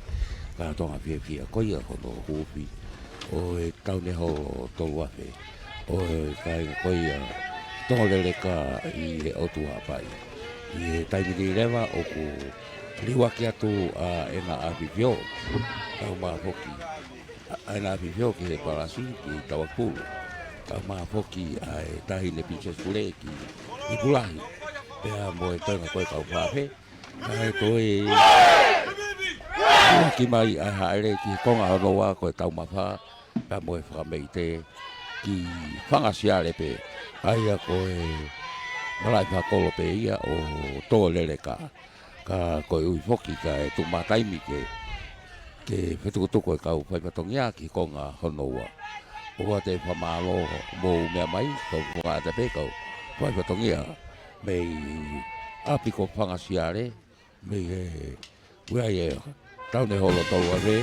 kātoanga fiefia ko ia ko hono huufi ʻo e taʻu ni holo tolu afe ʻo e kāinga ko ia Tongoleleka ʻi he ʻOtu Haʻapai. ʻI he taimi ni leva ʻoku liuaki atu ʻa ʻEna ʻAfifio, tau mafoki ʻa ʻEna ʻAfifio ki he palasi ki Tauakupulu. Tau mafoki ʻa e Taʻahine Pilinisesi Pule ki Hikulahi, pea mo e toenga ko e kau fāfe. Kae toe liuaki mai ʻa e hāʻele ki he konga hono ua ko e Taumafa, pea mo e Fakameite ki Fanga Siale pē. ʻA ia ko e malaʻe fakakolo pē ia ʻo Tongoleleka. Ka koeʻuhi foki ka ʻe tuʻu mai taimi ke, ke fetukutuku e kau faifatongia ki he konga hono ua. ʻOatu e fakamālō hoʻomou meʻa mai, kau fakaʻata pē kau faifatongia mei ʻapi ko Fanga Siale, mei he ʻUea ia, taʻu ni holo tolu afe.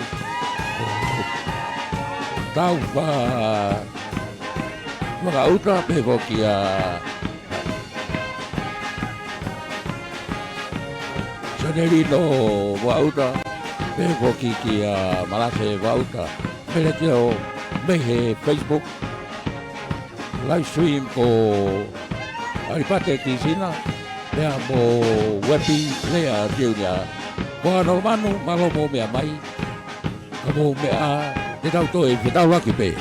Tau fa-, Vakaʻuta, pehē foki kia Sanelino Vakaʻuta, pehē foki kia Malase Vakaʻuta, Meletio, mei he Facebook. Live stream ko ʻAlipate Tisina, pea mo Wepi Lea Junior. Ko Anomanu, mālō hoʻomou meʻa mai. Ka mou meʻa, te tau toe fetaulaki pē.